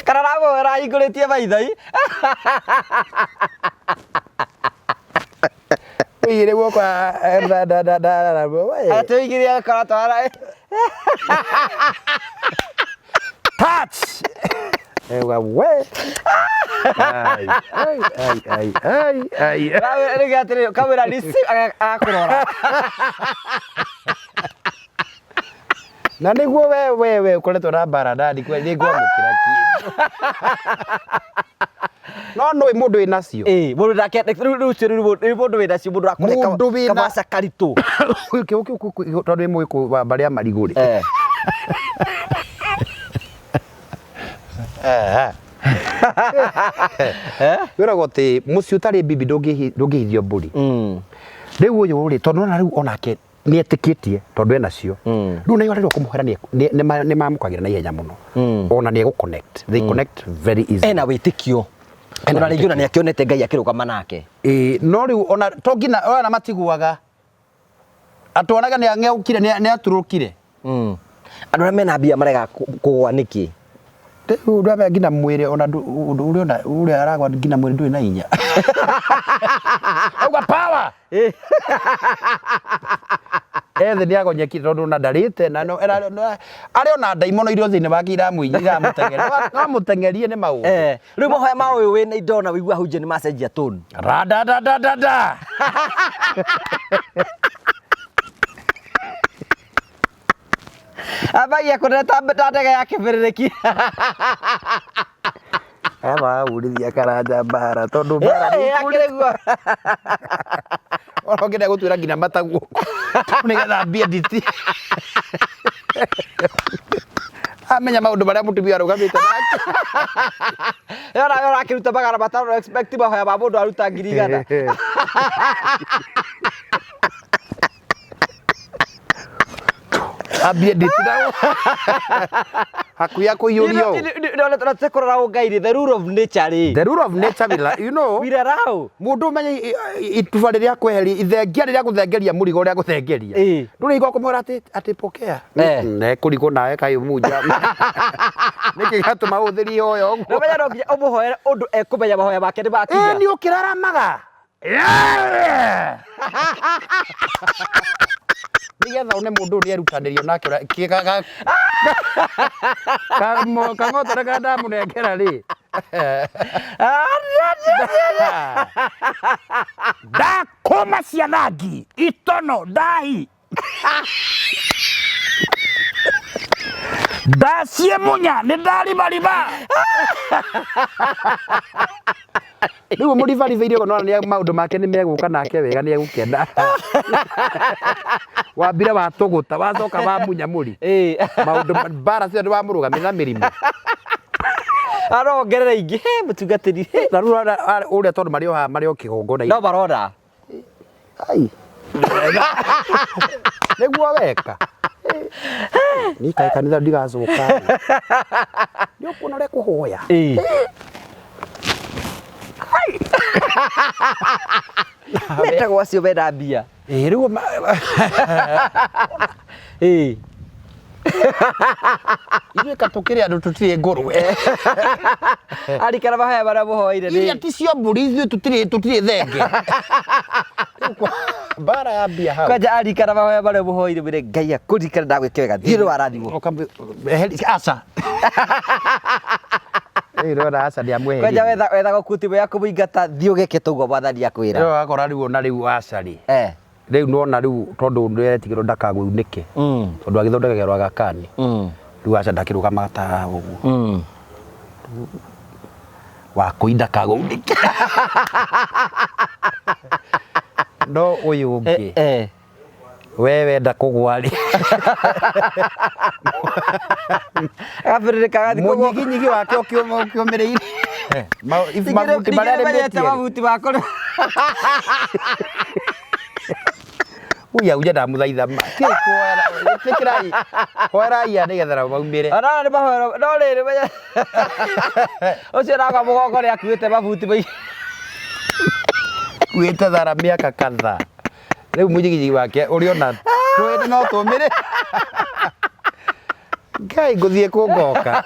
Kana aramũhoera ahingũrĩtie maithoi. Ĩĩ, Aigire guoko we. Atũigire agakora twara. Touch. Ewa we. Ai, ai, ai, ai, ai, ai. Rĩu atĩrĩ, kamwĩra receive agakũrora. Na nĩguo we we we ũkoretwo na mbara ndani kwe nĩ ngwamũkĩra kĩndũ. No nũĩ mũndũ wĩ nacio. Ĩĩ, mũndũ nake rĩu rĩu ũcio rĩu rĩu mũndũ wĩna cio mũndũ ũrakũhe Mũndũ wĩna- kamaca karitũ. Kĩu kĩu tondũ wĩ mũgĩkũyũ wa mbarĩ ya marigũ rĩ. Eh. Wĩragwo atĩ mũciĩ ũtarĩ bibi ndũngĩhithio mbũri. Rĩu ũyũ rĩ tondũ ona rĩu onake nĩ etĩkĩtie tondũ ena cio. Rĩu nayo rĩrĩa ũkũmũhera nĩ mamũkagĩra na ihenya mũno. Ona nĩ egũ connect. They connect very easily. Ena wĩtĩkio. Ena Ona rĩngĩ ona wĩtĩkio. nĩ akĩonete Ngai akĩrũgama nake. Ĩĩ, no rĩu ona to nginya ona matiguaga atwonaga nĩ ang'eũkire nĩ aturũkire. Andũ arĩa mena mbia marega kũgũa nĩkĩ? Rĩu ndwamenya nginya mwĩrĩ ona ũndũ ũrĩa ona ũrĩa aragwa nginya mwĩrĩ ndũrĩ na hinya. Auga power. Ethe nĩ agonyekire tondũ ona ndarĩte na no arĩ ona ndaimono iria thĩinĩ wake iramũteng'eria. No amũteng'erie nĩ maũndũ. Eh, rĩu mahoya ma ũyũ wĩna indo na wĩigua hunjia nĩ macenjia tone. Radadadadada. Ambagia kũnene ta ndege ya kĩbĩrĩrĩki. Aya marahũrithia karanja mbara tondũ mbara nĩ Eh, akĩrĩ guo. Ona ũngĩenda gũtuĩra nginya mataguo nĩgetha ambie nditi. Amenya maũndũ marĩa mũtumia arũgamĩte nake. Yona yona akĩruta 500 no expect mahoya ma mũndũ aruta 100,000. Ambie nditi na hakuhĩ akũiyũria ũũ. Kũrora ũngai rĩ, the rule of nature rĩ. The rule of nature will, you know, Will allow. mũndũ ũmenye ituba rĩrĩa kweheria ithengia rĩrĩa gũthengeria mũrigo ũrĩa gũthengeria Ĩĩ. ndũrĩ igua kũmwĩra atĩ atĩ pokea Eh. ne kũrigwo nawe kaĩ munja nĩkĩ gĩatũma ũhũthĩri ihoya ũguo No menya no nginya ũmũhoere ũndũ ekũmenya mahoya make nĩ ĩĩ makinya. nĩ ũkĩraramaga nĩgetha one mũndũ ũyũ nĩerutanĩrio nake kang'otore karĩa ndamũnengera rĩ Ndakũma ciana ngi itono ndahi ndacie munya nĩ ndaribariba. Rĩu mũribaribĩire ũguo nĩwona maũndũ make nĩ megũka nake wega nĩ egũkena. Wambire watũgũta wacoka wamunya mũri. Ĩĩ. Maũndũ mbara ciothe wamũrũgamia na mĩrimũ. Arongerera ingĩ he mũtungatĩri. Na rĩu ũrĩa tondũ marĩ o haha marĩ o kĩgongona-inĩ. No marona. Ai. Nĩguo weka. Niĩ kaĩ kanitha ndigacoka. Nĩ ũkuona ũrĩa kũhoya. Ĩĩ. Metagwo acio mena mbia. Ĩĩ rĩu Ĩĩ. Ithuĩ ka tũkĩrĩ andũ tũtirĩ ngũrwe. Arikana mahoya marĩa mũhoeire Iria nĩ ti cio mbũri ithuĩ tũtirĩ tũtirĩ thenge. Rĩu Mbara ya mbia hau. kwanja arikana mahoya marĩa mũhoeire mwĩre Ngai akũririkane ndagwĩke wega thiĩ nĩ warathimwo. Aca. Rĩu ndĩrona aca ndiamweheria. Kwanja wetha wetha gũkuti ya kũmũingata thiĩ ũgeke toguo mwathani akwĩra. Rĩu wakora rĩu ona rĩu aca rĩ. Eh. Rĩu nona rĩu tondũ ndĩretigĩrwo ndakagũunĩke. Tondũ agĩthondekagĩrwo agakani. Rĩu aca ndakĩrũgamaga ta ũguo. Wakũi ndakagũunĩke. No ũyũ ũngĩ. Eh. We wenda kũgwa rĩ. Agabĩrĩrĩka agathiĩ kũgwa. Mũnyiginyigi wake ũkĩũmĩrĩire. Mabuti marĩa Ningĩ nĩmenyete arĩmĩtie. mabuti makwa. Uya uja ndamũthaitha ma. Tigai kũhoera. Ĩtĩkĩrai. Hoerai aya nĩgetha nao maumĩre. Ona nĩ mahoero no rĩrĩ menya. Ũcio nagwa mũgongo nĩ akuĩte mabuti maingĩ. Kuĩte thara mĩaka kadhaa. Rĩu mũnyiginyigi wake ũrĩ ona twĩrĩ no tũmĩre. Ngai ngũthiĩ kũ ngoka.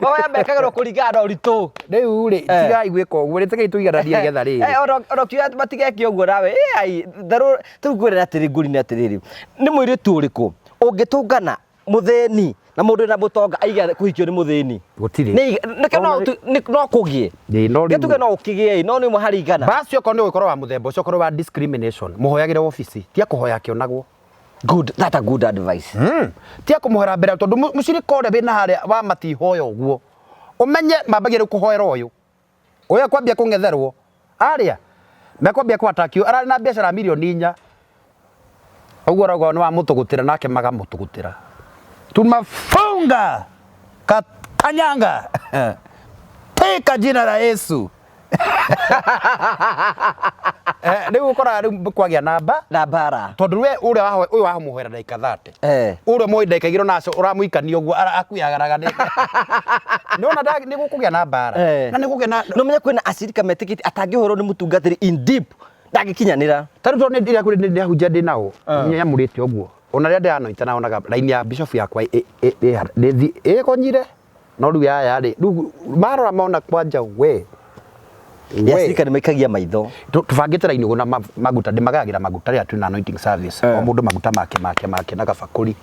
Mahoya mekagĩrwo kũringana na ũritũ. Rĩu rĩ, tigai gwĩka ũguo, rĩ tigai tũigananie nĩgetha rĩrĩ. Ona ũkiuga matigeke ũguo nawe, ai, tharũ, rĩu ngwĩre atĩrĩ, ngũri atĩrĩrĩ, nĩ mũirĩtu ũrĩkũ ũngĩtũngana mũthĩni na mũndũ wĩna mũtonga aiga kũhikio nĩ mũthĩni? Gũtirĩ. Nĩkĩo no kũgĩe. Ĩĩ, no rĩu- Tuge no ũkĩgĩe, no nĩ ũmwe harĩ igana. Basi okorwo nĩ ũgĩkorwo wa mũthemba ũcio, okorwo wa discrimination, mũhoyagĩre obici, ti akũhoya akĩonagwo. Good, that's a good advice. Ti akũmũhoera mbere tondũ mũcirika ũrĩa wĩna harĩa wa matihoya ũguo. Ũmenye mambagia rĩu kũhoera ũyũ. Ũyũ akwambia kũng'etherwo. Arĩa mekwambia kũ attack you, ararĩ na biacara ya mirioni inya. Ũguo ũrauga nĩ wamũtũgũtĩra nake magamũtũgũtĩra. Tumafunga kanyanga tika jina la Yesu. Rĩu ũkoraga rĩu kwagĩa namba Na mbara. tondũ we ũrĩa wahoe ũyũ wamũhoera ndagĩka 30 Eh. ũrĩa moĩ ndagĩka igĩrĩ nacio ũramũikania ũguo akuĩagaraga nĩ nĩwona nĩ gũkũgĩa na mbara Eh. na nĩ gũkũgĩa na No menye kwĩna acirika metĩkĩtie atangĩhũrwo nĩ mũtungatĩri in deep ndangĩkinyanĩra. Ta rĩu tondũ nĩ ndĩra ndĩrahunjia ndĩ nao nyamũrĩte ũguo ona rĩrĩa ndĩranoita naonaga raini ya bishop yakwa ĩgonyire no rĩu yaya rĩ rĩu marora mona kwanja we We. Acirika nĩ maikagia maitho. Tũbangĩte raini ũguo na maguta ndĩmagayagĩra maguta rĩrĩa twĩna anointing service o mũndũ maguta make make make na gabakũri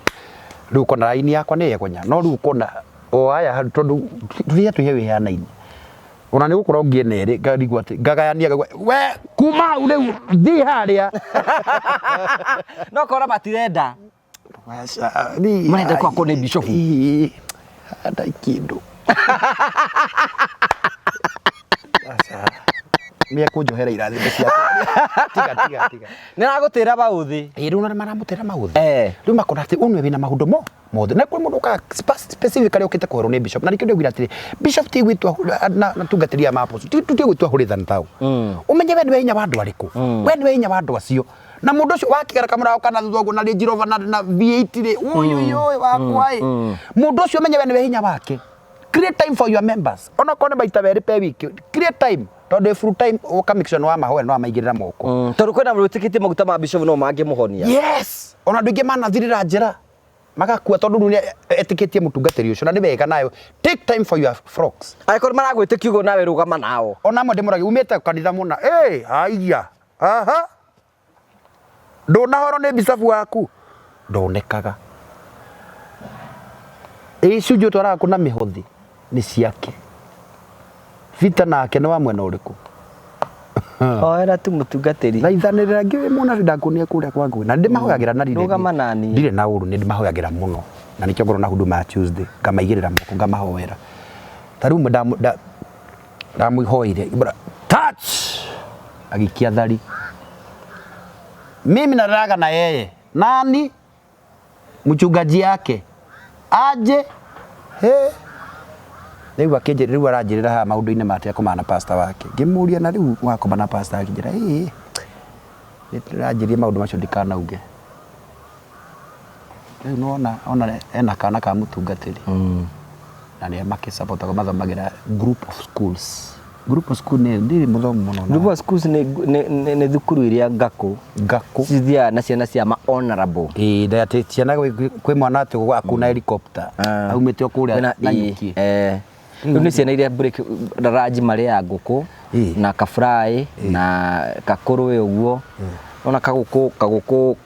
rĩu ũkona raini yakwa nĩ yegonya no rĩu ũkona o aya tondũ tũrĩa twĩhe wĩheanaine ona nĩ gũkorwo ngĩena ĩrĩ ngarigwo atĩ ngagayania ngaigua we kuma hau rĩu thiĩ harĩa. No kora matirenda. Marenda kwakwo nĩ bishop. Handa kĩndũ. Aca. Nĩ ekũnjohera irathimo ciakwa. Tiga tiga tiga. Nĩ aragũtĩra maũthĩ. Ĩ rĩu na maramũtĩra maũthĩ. Eh. Rĩu makona atĩ ũyũ nĩwe wĩna maũndũ mo mothe. Na kwĩ mũndũ ũkaga specifically ũkĩte kũhorwo nĩ bishop. Na nĩkĩo ndĩraugire atĩrĩ, bishop ti gwĩtua na tungatĩri aya ma apostle, ti gwĩtua holier than thou. Ũmenye we nĩwe hinya wa andũ arĩkũ. We nĩwe hinya wa andũ acio. Na mũndũ ũcio wakĩgera kamũrago kana thutha ũguo na Range Rover na V8 rĩ, ũyũ ũyũ wakwa ĩ. Mũndũ ũcio ũmenye we nĩwe hinya wake. Create time for your members. Ona okorwo nĩ maita merĩ per week, create time. Tondũ full time ũka make sure nĩ wamahoera nĩ wamaigĩrĩra moko. Tondũ kwĩna mũndũ wĩtĩkĩtie maguta ma bishop no mangĩmũhonia. Yes. Ona andũ aingĩ manathirĩra njĩra magakua tondũ rĩu nĩ etĩkĩtie mũtungatĩri ũcio na nĩ wega nayo. Take time for your flocks. Angĩkorwo maragwĩtĩkia ũguo nawe rũgama nao. Ona amwe ndĩmũragia umĩte kanitha mũna. Ĩ, haiya. Aha. Ndũnahorwo nĩ bicabu waku. Ndonekaga. Ĩ icunjĩ ũtwaraga kũ na mĩhothi nĩ ciake. Vita nake nĩ wa mwena ũrĩkũ? Hoera tu mũtungatĩri. Thaithanĩrĩra ngĩũĩ mũnabii ndakuonire kũrĩa kwa ngũĩ na ndĩmahoyagĩra na ndirĩ Rũgama na niĩ. ndirĩ na ũru nĩ ndĩmahoyagĩra mũno na nĩkĩo ngorwo na huduma ya Tuesday ngamaigĩrĩra moko ngamahoera ta rĩu ũmwe ndamũhoire touch agĩikia thari mimi nalalaga na yeye nani mchungaji yake aje he rĩu akĩnjĩra rĩu aranjĩrĩra haha maũndũ-inĩ ma atĩ akomaga na pastor wake ngĩmũria na rĩu wakoma na pastor akĩnjĩra ĩĩ nĩndĩranjĩria maũndũ macio ndikanauge rĩu nĩwona ona ena kana ka mũtungatĩri na nĩ makĩsupportagwo mathomagĩra group of schools group of school nĩ ndirĩ mũthomu mũno na Group of schools nĩ thukuru iria ngakũ ngakũ cithiaga na ciana cia ma honorable. Ĩĩ na atĩ ciana kwĩ mwana atĩ akuna helicopter aumĩte o kũrĩa Kwĩna- Nanyuki. ĩĩ, rĩu nĩ ciana iria break ranji marĩaga ngũkũ Ĩĩ. na kafry na kakũrũĩ ũguo ona kagũkũ kagũkũ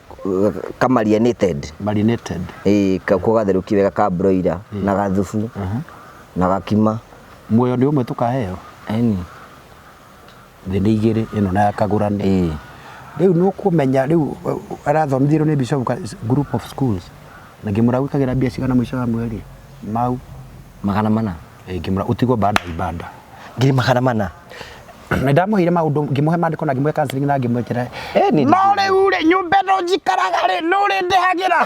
kamarinated marinated ĩĩ kagũkũ gatherũkie wega ka broiler na gathubu na gakima muoyo nĩ ũmwe tũkaheo ĩni thĩ nĩ igĩrĩ ĩno na ya kagũrane ĩĩ rĩu nĩ ũkũmenya rĩu arathomithirio nĩ bishop group of schools na ngĩmũra gwĩkagĩra mbia cigana mũico wa mweri mau 400. Ngĩmũra ũtigwo baada ya ibada 400,000. Nĩ ndamũheire maũndũ ngĩmũhe maandĩko na ngĩmũhe counseling na ngĩmwĩkĩra Nĩ no rĩu rĩ nyũmba ĩno njikaraga rĩ nĩ ũrĩ ndĩhagĩra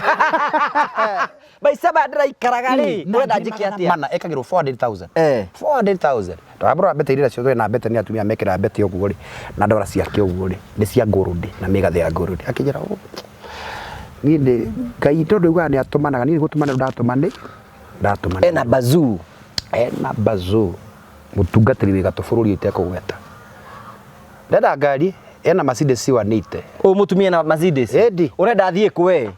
Maica maya ndĩraikaraga rĩ ũrenda njĩke atĩa? Mana ekagĩrwo 400,000. Eh. 400,000 ndamũrora mbete iria ciothe na mbete nĩ atumia mekĩraga mbete ũguo rĩ na ndora ciake ũguo rĩ nĩ cia gold na mĩgathĩ ya gold akĩnjĩra "Oh, niĩ ndĩ Ngai tondũ augaga nĩ atũmanaga niĩ gũtũmana ndatũmane ndatũmane Ena bazuu. Ena bazuu mũtungatĩri wĩ gatũ bũrũri ũtekũgweta ndenda ngari ena Mercedes C180. Ũyũ mũtumia na Mercedes. Ĩndi. Ũrenda athiĩ kũ we?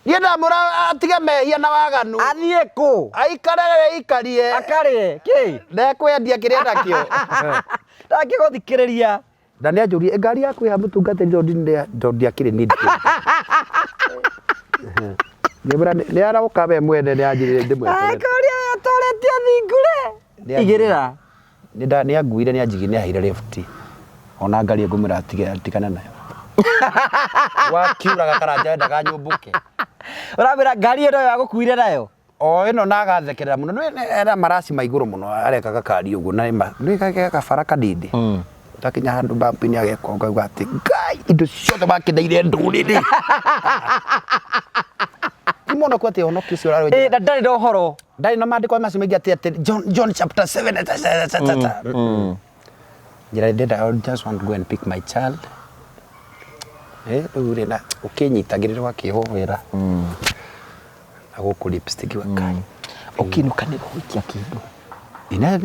Niĩ ndamũra atige mehia na waganu. Athiĩ kũ? Aikare ikarie. Akarĩe kĩ? Ndekwendia kĩrĩa nakĩo. Ndangĩgũthikĩrĩria. Na nĩ anjũrie ngari yaku ya mũtungatĩri tondũ ndiakĩrĩ nĩ Ngĩmwĩra nĩ aroka we mwene nĩ anjĩrire ndĩmweterere. Akũria atoretie thingure. Nĩ Igĩrĩra. Nĩ anguire nĩ anjigire nĩ aheire lift. Ona ngari ngũmwĩra atige atigane nayo. Wakiuraga karanja endaga nyũmbũke. Ũramwĩra ngari ĩno yagũkuire nayo. O ĩno na agathekerera mũno. Nĩ era maraci ma igũrũ mũno areka gakari ũguo na nĩ gakabara kanini. Takinya handũ bampu-inĩ ageka ũguo atĩ Ngai indo ciothe wakĩndeire ndũrĩrĩ. Ti mũno kwa atĩ ũhonokio ũcio ũrarĩ. Ĩ na ndarĩ na ũhoro. Ndarĩ na maandĩko macio maingĩ atĩ atĩ John, John chapter 7 ta, ta, ta, ta, ta. Njĩra ndenda I just want to go and pick my child. Eh, rĩu rĩ na ũkĩnyitagĩrĩra ũgakĩhoera. Na gũkũ lipstick wa kai. Ũkĩinũka nĩ gũikia kĩndũ. Ina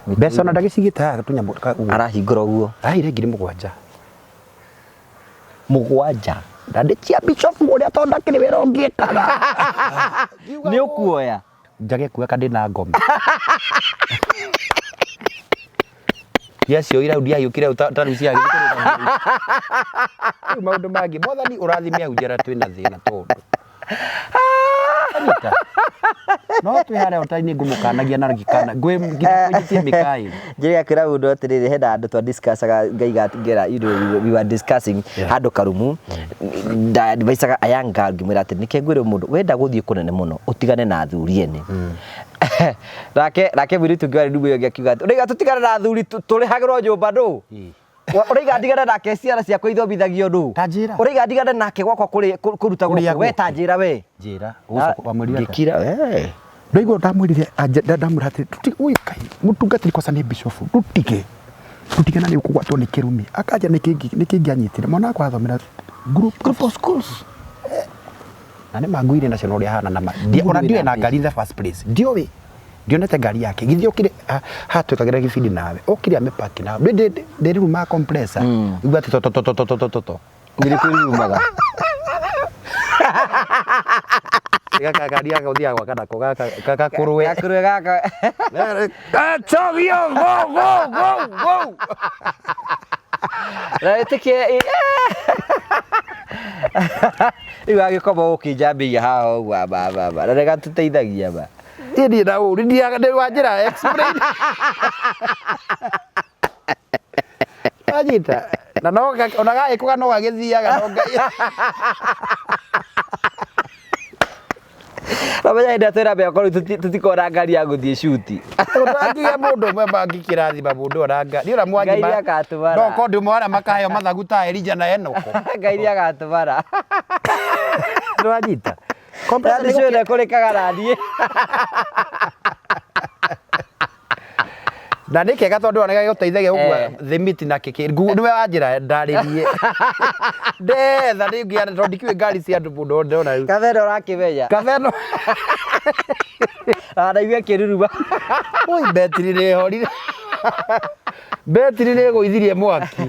mbeca ona ndagĩcigĩte haha tũnyamũ ũguo. Arahingũra ũguo. Araheire 7,000. 7. Na ndĩ cia bishop ũrĩa tondũ ndakĩrĩ wĩra ũngĩkaga. Nĩ ũkuoya. Njage kuoya ndĩ na ngoma. Ndiacioire hau ndiahiũkire hau ta rĩu ciagĩrĩire. Rĩu maũndũ mangĩ mwathani ũrathime hau njera twĩna thĩna tondũ. Anyita. No twĩ harĩa ũta-inĩ ngũmũkanagia na ngĩkana ngwĩ nginya ngwĩnyitie mĩkaĩ. Njĩra kwĩra mũndũ atĩrĩrĩ hena andũ twa discussaga ngaiga ngera you know, we were discussing handũ karumu nda advisaga a young girl ngĩmwĩra atĩ nĩke ngwĩre mũndũ wenda gũthiĩ kũnene mũno ũtigane na athuri ene. Nake nake mũirĩtu ũngĩ warĩ rumu ĩyo ĩngĩ akiuga atĩ ũraiga tũtigane na athuri tũrĩhagĩrwo nyũmba ndũ. Ũraiga ndigane nake ciana ciakwa ithomithagio ndũ. Ta njĩra. Ũraiga ndigane nake gwakwa kũrutagwo Kũrĩagwo. we ta njĩra we. Njĩra. Wamwĩrire atĩa? Ngĩkira eh. Ndaigua ndamwĩrire ndamwĩra atĩ ui Ngai mũtungatĩri kwaca nĩ bishop ndũtige ndũtige na nĩ ũkũgwatwo nĩ kĩrumi akanja nĩkĩ ngĩanyitire mwana wakwa athomera group of schools na nĩ manguire nacio na ũrĩa ahana na ma ona ndiũĩ na ngari in the first place ndiũĩ ndionete ngari yake githĩ okire hatwĩkagĩra gĩbindi nawe okire amĩpaki nawe ndĩrumaga compressor igua atĩ to Nĩrĩkũ ĩrumaga? Gaka ngari gaka ũthiaga gwaka nako gaka gakũrũe Gakũrũe gaka. Gacogio go go go go. Na wĩtĩkie rĩu agĩkoma ũkĩnjambĩria haha ũguo aba aba aba na nĩgatũteithagia ba. Niĩ ndirĩ na ũru nĩ wanjĩra explain. Wanyita na no ona gagĩkũga no gagĩthiaga no Ngai. Ramenya hĩndĩ ĩrĩa twĩna mĩako rĩu tũtikona ngari ya gũthiĩ cuti. Ũtangĩgĩa mũndũ ũmwe mangĩkĩrathima mũndũ ona ngari. Nĩ ũrĩa mwangi Ngai nĩagatũmara. No korwo ndĩ ũmwe wa arĩa makaheo mathagu ta Elija na Enoko. Ngai nĩagatũmara. Nĩwanyita? Yaani ciothe kũrĩkaga nathiĩ. Na nĩ kega tondũ ona gagũteithagia gũkua thimiti na kĩkĩ. Nĩwe wanjĩra ndarĩrie. Ndetha nĩngĩa tondũ ndikĩũĩ ngari cia andũ mũno ndona rĩu. Kabere ũrakĩmenya. Kabeno. Ndaigua ĩkĩruruma. Ui betiri nĩ ĩhorire. Betiri nĩ ĩgũithirie mwaki.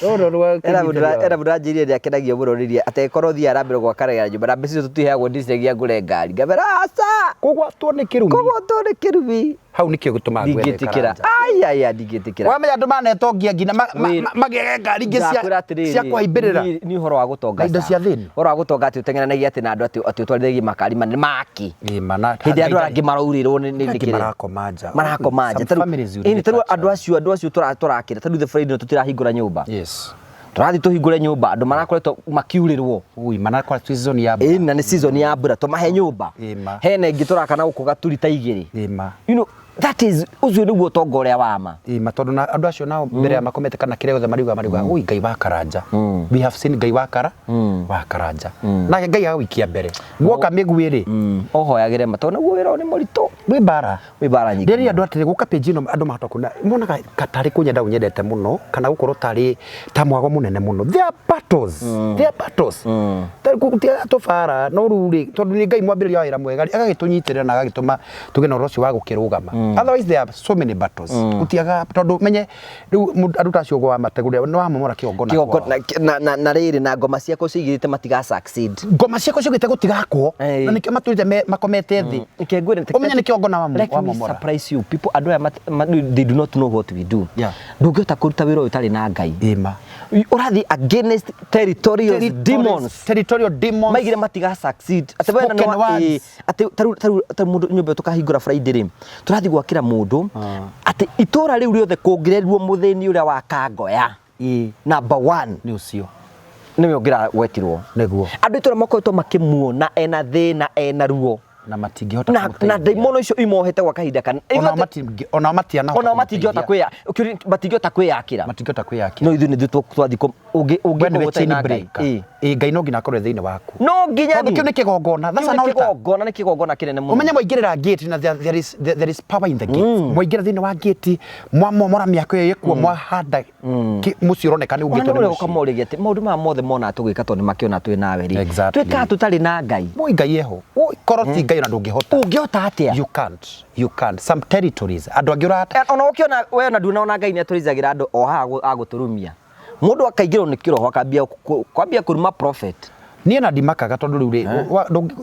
Rũrũ rwa Era mũndũ anjĩrire nĩ akenagio mũno rĩrĩa atekorwo thiaga na mbere gwaka nyũmba na mbeca icio tũtiheagwo ndiciragia ngũre ngari. Ngamera aca. Kũgwatwo nĩ kĩrumi. Kũgwatwo nĩ kĩrumi. Hau nĩkĩo gĩtũmaga ngwende Ndingĩtĩkĩra. Karanja. Ai ai ai ndingĩtĩkĩra. Wamenya andũ manetongia nginya magĩage ngari ingĩ Ndakwĩra atĩrĩrĩ, cia kũhaimbĩrĩra. Ni ũhoro wa gũtonga. Na indo cia thĩni. Ũhoro wa gũtonga atĩ ũteng'eranagia atĩ na andũ atĩ atĩ ũtwarithagie makari manene maki. Ĩ ma na Hĩndĩ ĩrĩa andũ arĩa angĩ maraurĩrwo nĩ Angĩ kĩrĩa. marakoma nja. Marakoma nja. Some families you really Tarĩu touch andũ acio andũ acio tũrakĩra tarĩu the Friday tũtirahingũra nyũmba. Yes. Tũrathiĩ tũhingũre nyũmba andũ marakoretwo makiurĩrwo. Ui manakora season ya mbura. Ĩ na nĩ season ya mbura tũmahe nyũmba. Ĩ ma. Hena ĩngĩ tũraka na gũkũ gaturi ta igĩrĩ. Ĩ ma. You know, that is ũcio nĩguo ũtonga ũrĩa wa ma. Ĩ ma tondũ na andũ acio nao mbere ya makomete kana kĩrĩa gĩothe mariuga mariuga ui Ngai wa Karanja. We have seen Ngai wa Kara wa Karanja. Nake Ngai agagũikia mbere. Guoka mĩguĩ rĩ. Ũhoyagĩre ma tondũ naguo wĩra ũyũ nĩ mũritũ. Wĩ mbara. Wĩ mbara nyingĩ. Ndĩrĩ andũ atĩrĩ gũka page ĩno andũ mahota kuona monaga tarĩ kũnyenda ũnyendete mũno kana gũkorwo tarĩ ta mwago mũnene mũno. There are battles. There are battles. Tũbara no rĩu rĩ tondũ nĩ Ngai mwambĩrĩria wa wĩra mwega rĩ agagĩtũnyitĩrĩra na agagĩtũma tũgĩe na ũhoro ũcio wa gũkĩrũgama. Otherwise there are so many battles. Gutiaga tondu menye riu andu ta acio wa mategũrĩa nĩ wamomora kĩgongona Kĩgongo- kwao. na rĩrĩ na ngoma ciakwa cigĩte matiga succeed. Ngoma ciakwa ciugĩte gũtigakwo Ĩĩ. na nĩkĩo matũrĩte makomete thĩ. Reke ngwĩre, Ũmenye nĩ kĩgongona let me wamomora. surprise you people, andũ aya they do not know what we do. Ndũngĩhota kũruta wĩra ũyũ ũtarĩ na Ngai. Ĩma. Ũrathiĩ against territorial demons. Territorial demons. Maigire matiga succeed atĩ we na Spoken nĩ wa- words. ĩĩ, atĩ tarĩu mũndũ nyũmba ĩyo tũkahingũra Friday rĩ, tũrathiĩ gwakĩra mũndũ atĩ itũra rĩu rĩothe kũngĩrerirwo mũthĩni ũrĩa wa Kangoya Ĩĩ. number one Nĩ ũcio. nĩwe ũngĩragwetirwo. Nĩguo. Andũ itũra makoretwo makĩmuona ena thĩna, ena ruo Na matingĩhota na kũmũteithia. ndaimono icio imohete gwa kahinda kana Onao onao matianahota onao matingĩhota kũmũteithia. matingĩhota kwĩyakĩra. Matingĩhota kwĩyakĩra. No ithuĩ nĩ ithuĩ twathiĩ We ũngĩkorwo nĩwe ũtarĩ chain na Ngai. breaker. Ĩĩ. Ĩĩ, Ngai no nginya akorwo thĩinĩ waku. No nginya Tondũ kĩu nĩ kĩgongona. That's Kĩu an nĩ altar. kĩgongona, nĩ kĩgongona kĩnene mũno. Ũmenye mwaingĩrĩra gate na there is power in the gate. Mwaingĩra thĩinĩ wa gate, mwamomora mĩako ĩyo ĩkuo, mwahanda mũciĩ ũroneka nĩ Ona ũngĩtwo nĩ nĩ ũrĩa mũciĩ. ũkamorĩgia atĩ maũndũ maya mothe mona tũgĩka tondũ nĩmakĩona twĩ nawe rĩ. Exactly. Twĩkaga tũtarĩ na Ngai. Woi Ngai eho. Woi korwo ti Ngai ona ndũngĩhota. Ũngĩhota atĩa? You can't. You can't. Some territories andũ angĩ ũrata Ona ũkĩona we ona ndunaona Ngai nĩatũrĩithagĩra andũ o haha agũtũrumia. Mũndũ akaingĩrwo nĩ kĩroho akambia kwambia kũruma prophet. Niĩ na ndimakaga tondũ rĩu rĩ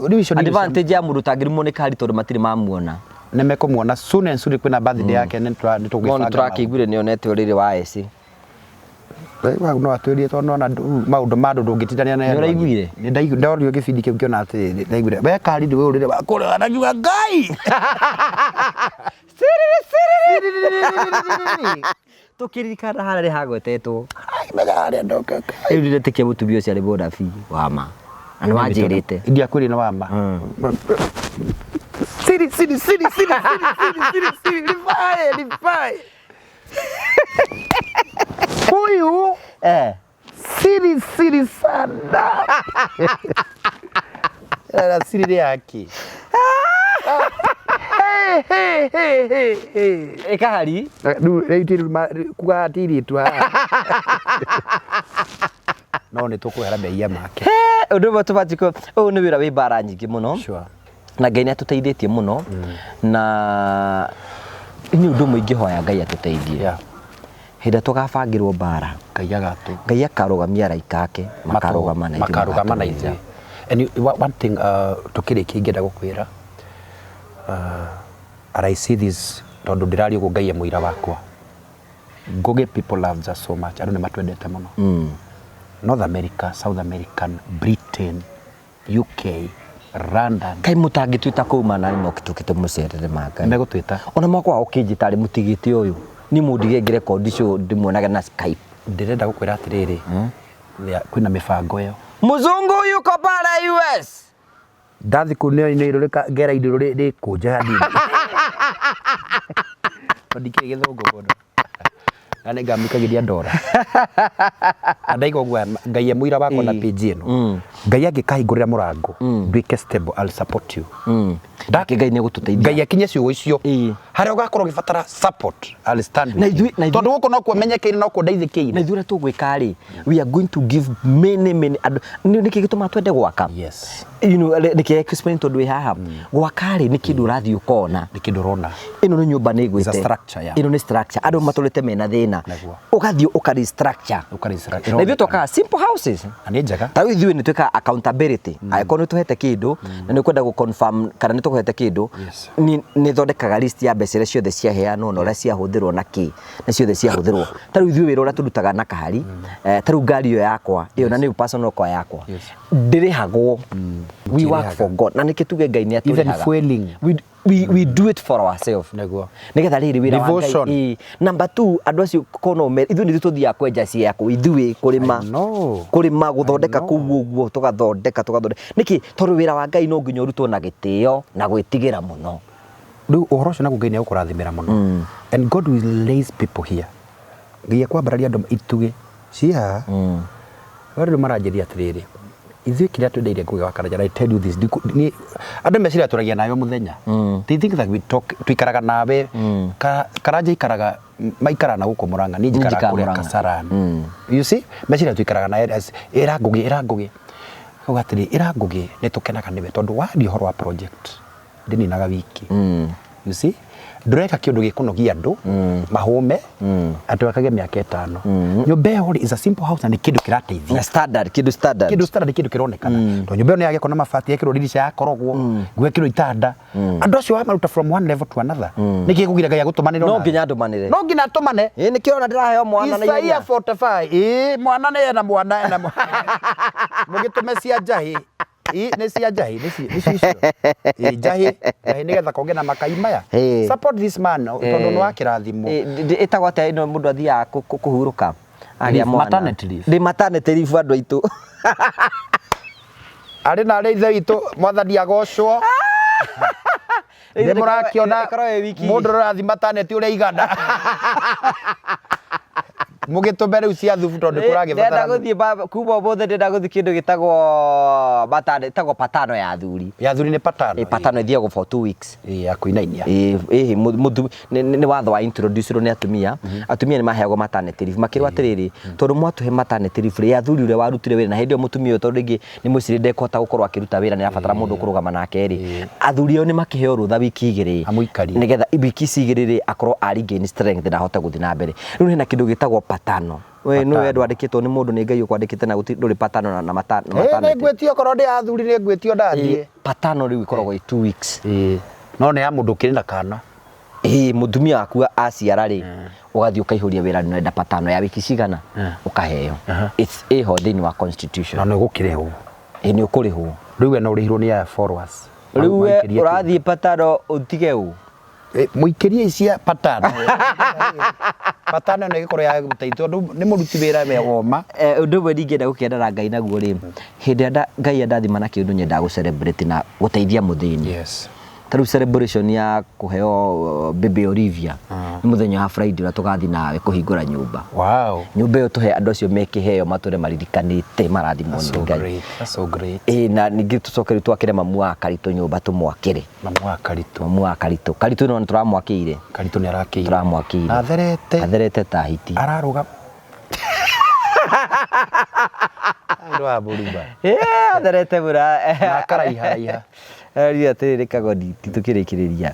rĩu icio nĩ irio cia- Advantage ya mũndũ ũtangĩrumwo nĩ kari tondũ matirĩ mamuona. Nĩ mekũmuona soon and soon, kwĩna birthday yake nĩ No tũgĩbanga. nĩ tũrakĩiguire nĩonete ũrĩrĩ wa eci. Rĩu no atwĩrie tondũ nona maũndũ ma andũ ndũngĩtindania na Nĩ ũraiguire? Nĩ ndaiguire, ndorio gĩbindi kĩu ngĩona atĩrĩrĩ, ndaiguire we kari ndĩ ũrĩrĩ wa kũrĩa anakiuga Ngai. Tũkĩririkana harĩa hagwetetwo. Ai, menya harĩa ndoka. Rĩu ndiretĩkia mũtumia ũcio arĩ mũnabii wa ma. Na nĩ wanjĩrĩte. Ndiakwĩrire nĩ wa ma. Siri siri siri siri siri siri siri siri rifae rifae. Huyu siri siri sana. Na siri nĩ yake. Hey, hey, hey, hey, hey. Ĩkahari. Rĩu rĩu ti kuga ti rĩtwa haha. No nĩ tũkwehera mehia make. Ũndũ ũmwe tũbatiĩ ũyũ nĩ wĩra wĩ mbara nyingĩ mũno. Sure. Na Ngai nĩ atũteithĩtie mũno. Na nĩ ũndũ ũmwe ingĩhoya Ngai atũteithie. Hĩndĩ ĩrĩa tũgabangĩrwo mbara, Ngai agatũ. Ngai akarũgamia araika ake, makarũgama na ithuĩ, makarũgama na magatũrũĩrĩra. ithuĩ. And you, one thing tũkĩrĩkia ingĩenda gũkwĩra, and I see this tondũ ndĩraria ũguo Ngai e mũira wakwa. Ngugi people loves us so much. Andũ nĩ matwendete mũno. North America, South American, Britain, UK, London. Kaĩ mũtangĩtwĩta kũu mana nĩ mokĩtũkĩte mũcerere ma Ngai. Megũtwĩta. Ona mwaka wa ũkĩnjĩta arĩ mũtigĩte ũyũ. Niĩ mũndige ngĩrekondi show ndĩmuonaga na Skype. Ndĩrenda gũkwĩra atĩrĩrĩ, kwĩna mĩbango ĩyo. Mzungu yuko pale US. Ndathi kũu nĩ irũrĩ ngera irũrĩ rĩkũnja hanini. Tondũ ndikĩũĩ gĩthũngũ mũno. Na nĩngamũikagĩria ndora. Na ndaiga ũguo Ngai e mũira wakwa na page ĩno. Ngai angĩkahingũrĩra mũrango nduĩke stable, I'll support you. Nake Ngai nĩegũtũteithia. Ngai akinye ciugo icio harĩa ũgakorwo ũgĩbatara support, I'll stand Na with you. ithuĩ Tondũ gũkũ nokuo menyekeire, nokuo na ndeithĩkĩire. ithuĩ ũrĩa tũgwĩka rĩ, we are going to give many many andũ. Nĩkĩ gĩtũmaga twende gwaka? Yes. You know, nĩkĩ explain tondũ wĩ haha. Gwaka rĩ nĩ kĩndũ ũrathiĩ ũkona. Nĩ kĩndũ ũrona. Ĩno nĩ nyũmba nĩ It's a ĩgwĩte. structure, yeah. Ĩno nĩ structure. Andũ matũrĩte mena thĩna. Nĩguo. Ũgathiĩ ũka restructure. Ũka restructure. Na ithuĩ twakaga simple houses. Na nĩ njega. Ta rĩu ithuĩ nĩ twĩkaga accountability. Angĩkorwo nĩ tũhete kĩndũ na nĩ ũkwenda gũ confirm kana nĩ tũkũhete kĩndũ, nĩ thondekaga list ya mbeca iria ciothe ciaheanwo na ũrĩa ciahũthĩrwo na kĩ na ciothe ciahũthĩrwo. Ta rĩu ithuĩ wĩra ũrĩa tũrutaga na kahari, ta rĩu ngari ĩyo yakwa ĩyo na nĩyo personal car yakwa, ndĩrĩhagwo. We work for God. Na nĩkĩ tuge Ngai nĩ Even atũrĩhaga. fueling. We do it for ourselves. Nĩguo. Nĩgetha rĩrĩ wĩra wa Ngai. Devotion. Ĩĩ. Number 2, andũ acio kono ithuĩ nĩthuĩ tũthiaga kwenja ciako, ithuĩ kũrĩma. I know. Kũrĩma gũthondeka I know. kũu ũguo tũgathondeka tũgathondeka. Nĩkĩ? Tondũ wĩra wa Ngai no nginya ũrutwo na gĩtĩo na gwĩtigĩra mũno. Rĩu ũhoro ũcio naguo Ngai nĩ egũkũrathimĩra mũno. And God will raise people here. Ngai ekwambararia andũ itugĩ ci haha. Andũ maranjĩria atĩrĩrĩ, ithuĩ kĩrĩa twendeire Ngugi wa Karanja, I tell you this, andũ meciria tũragia nawe o mũthenya. They think that we talk, tuikaraga nawe. Karanja ikaraga, maikaraga na gũkũ Murang'a, niĩ njikaraga Njikaraga kũrĩa Murang'a. Kasarani. You see, meciria tuikaraga nawe ĩra Ngugi, ĩra Ngugi. Auga atĩrĩ, ĩra Ngugi nĩ tũkenaga nĩwe tondũ waria ũhoro wa project ndĩninaga wiki. You see, Ndũreka kĩũndũ gĩkũnogia andũ mahũme atĩ wakage mĩaka 5. Nyũmba ĩyo rĩ is a simple house na nĩ kĩndũ kĩrateithia. Na standard, kĩndũ standard. Kĩndũ standard, kĩndũ kĩronekana, tondũ nyũmba ĩyo nĩ yagĩkwo na mabati, yekĩrwo ndirica yakorogwo, gwekĩrwo itanda. Andũ acio wamaruta from one level to another, nĩkĩ gũgira Ngai agũtũmanĩre No onawe? nginya ndũmanĩre. No nginya atũmane. Ĩ nĩkĩo ona ndĩraheo mwana na Isaia ihenya. 45. Ĩ mwana nĩ ena mwana ena mũgĩtũme cia njahĩ. Ĩ nĩ cia njahĩ, nĩcio icio. Ĩ njahĩ, njahĩ nĩgetha kongĩ na makai maya. Ĩ. Support this man tondũ nĩ wa kĩrathimo. Ĩtagwo atĩa ĩno mũndũ athiaga kũhurũka agĩa Leave, mwana? maternity leave. Ndĩ maternity leave andũ aitũ. Arĩ na arĩ ithe witũ, mwathani agocwo. Nĩ mũrakĩona Ĩkorwo ĩ wiki. mũndũ ũrathiĩ maternity ũrĩa igana. Mũgĩtũme rĩu cia thubu tondũ Ndĩrenda kũragĩbatara. gũthiĩ kuma ũmũthĩ ndĩrenda gũthiĩ kĩndũ gĩtagwo maternity, ĩtagwo patano ya athuri. Ya athuri nĩ patano. Ĩ patano ĩthiagwo for 2 weeks. Ĩ ya kũinainia. Ĩ nĩ watho wa introduce nĩ atumia. Atumia nĩ maheagwo maternity leave, makĩrwo atĩrĩrĩ, tondũ mwatũhe maternity leave rĩ, athuri ũrĩa warutire wĩra na hĩndĩ ĩyo mũtumia ũyũ tondũ rĩngĩ nĩ mwĩcirĩrie ndekũhota gũkorwo akĩruta wĩra, nĩ arabatara mũndũ ũkũrũgama nake rĩ, athuri ao nĩ makĩheo rũtha wiki 2 Amũikarie. nĩgetha wiki ici 2 rĩ akorwo a regain strength na ahote gũthiĩ na mbere. Rĩu hena kĩndũ gĩtagwo patano. We nĩwe ndwandĩkĩtwo nĩ mũndũ, nĩ Ngai ũkwandĩkĩte na gũtirĩ ndũrĩ patano na Ĩ nĩ maternity. ngwĩtio okorwo ndĩ athuri nĩ ngwĩtio ndathiĩ. Ĩ, patano rĩu ĩkoragwo ĩ 2 weeks. Ĩ no nĩ ya mũndũ ũkĩrĩ na kana. Ĩ mũtumia waku aciara rĩ, ũgathiĩ ũkaihũria wĩra nĩũrenda patano ya wiki cigana, ũkaheo. It's ĩho thĩinĩ wa constitution. Na nĩ ũgũkĩrĩhwo. Ĩ nĩ ũkũrĩhwo. Rĩu we no ũrĩhirwo nĩ aya followers. Rĩu we Maikĩrie kĩndũ. ũrathiĩ patano ũtige ũ. Ĩ, mũikĩrie icia patano. Patano ĩno ĩgĩkorwo ya gũteithia tondũ nĩ mũruti wĩra we woma. Ũndũ ũmwe ndingĩenda gũkenera Ngai naguo rĩ, hĩndĩ ĩrĩa Ngai andathima na kĩndũ nyendaga gũ celebrate na gũteithia mũthĩni. Yes. Ta rĩu celebration ya kũheo baby Olivia nĩ mũthenya wa Friday ũrĩa tũgathiĩ nawe kũhingũra nyũmba. Wow. Nyũmba ĩyo tũhe andũ acio me kĩheo matũre maririkanĩte marathimwo That's nĩ so Ngai. great. That's so great. Ĩ na ningĩ tũcoke rĩu twakĩre mamu wa Karitũ nyũmba tũmwakĩre. Mamu wa Karitũ. Mamu wa Karitũ. Karitũ no nĩtũramwakĩire. Karitũ nĩ arakĩire. Tũramwakĩire. Na atherete. Atherete ta hiti. Ararũga. Andũ a Mũruma. Ĩ atherete mũra. Na akaraiharaiha. Aria atĩrĩrĩ Kagoni tũkĩrĩkĩrĩria.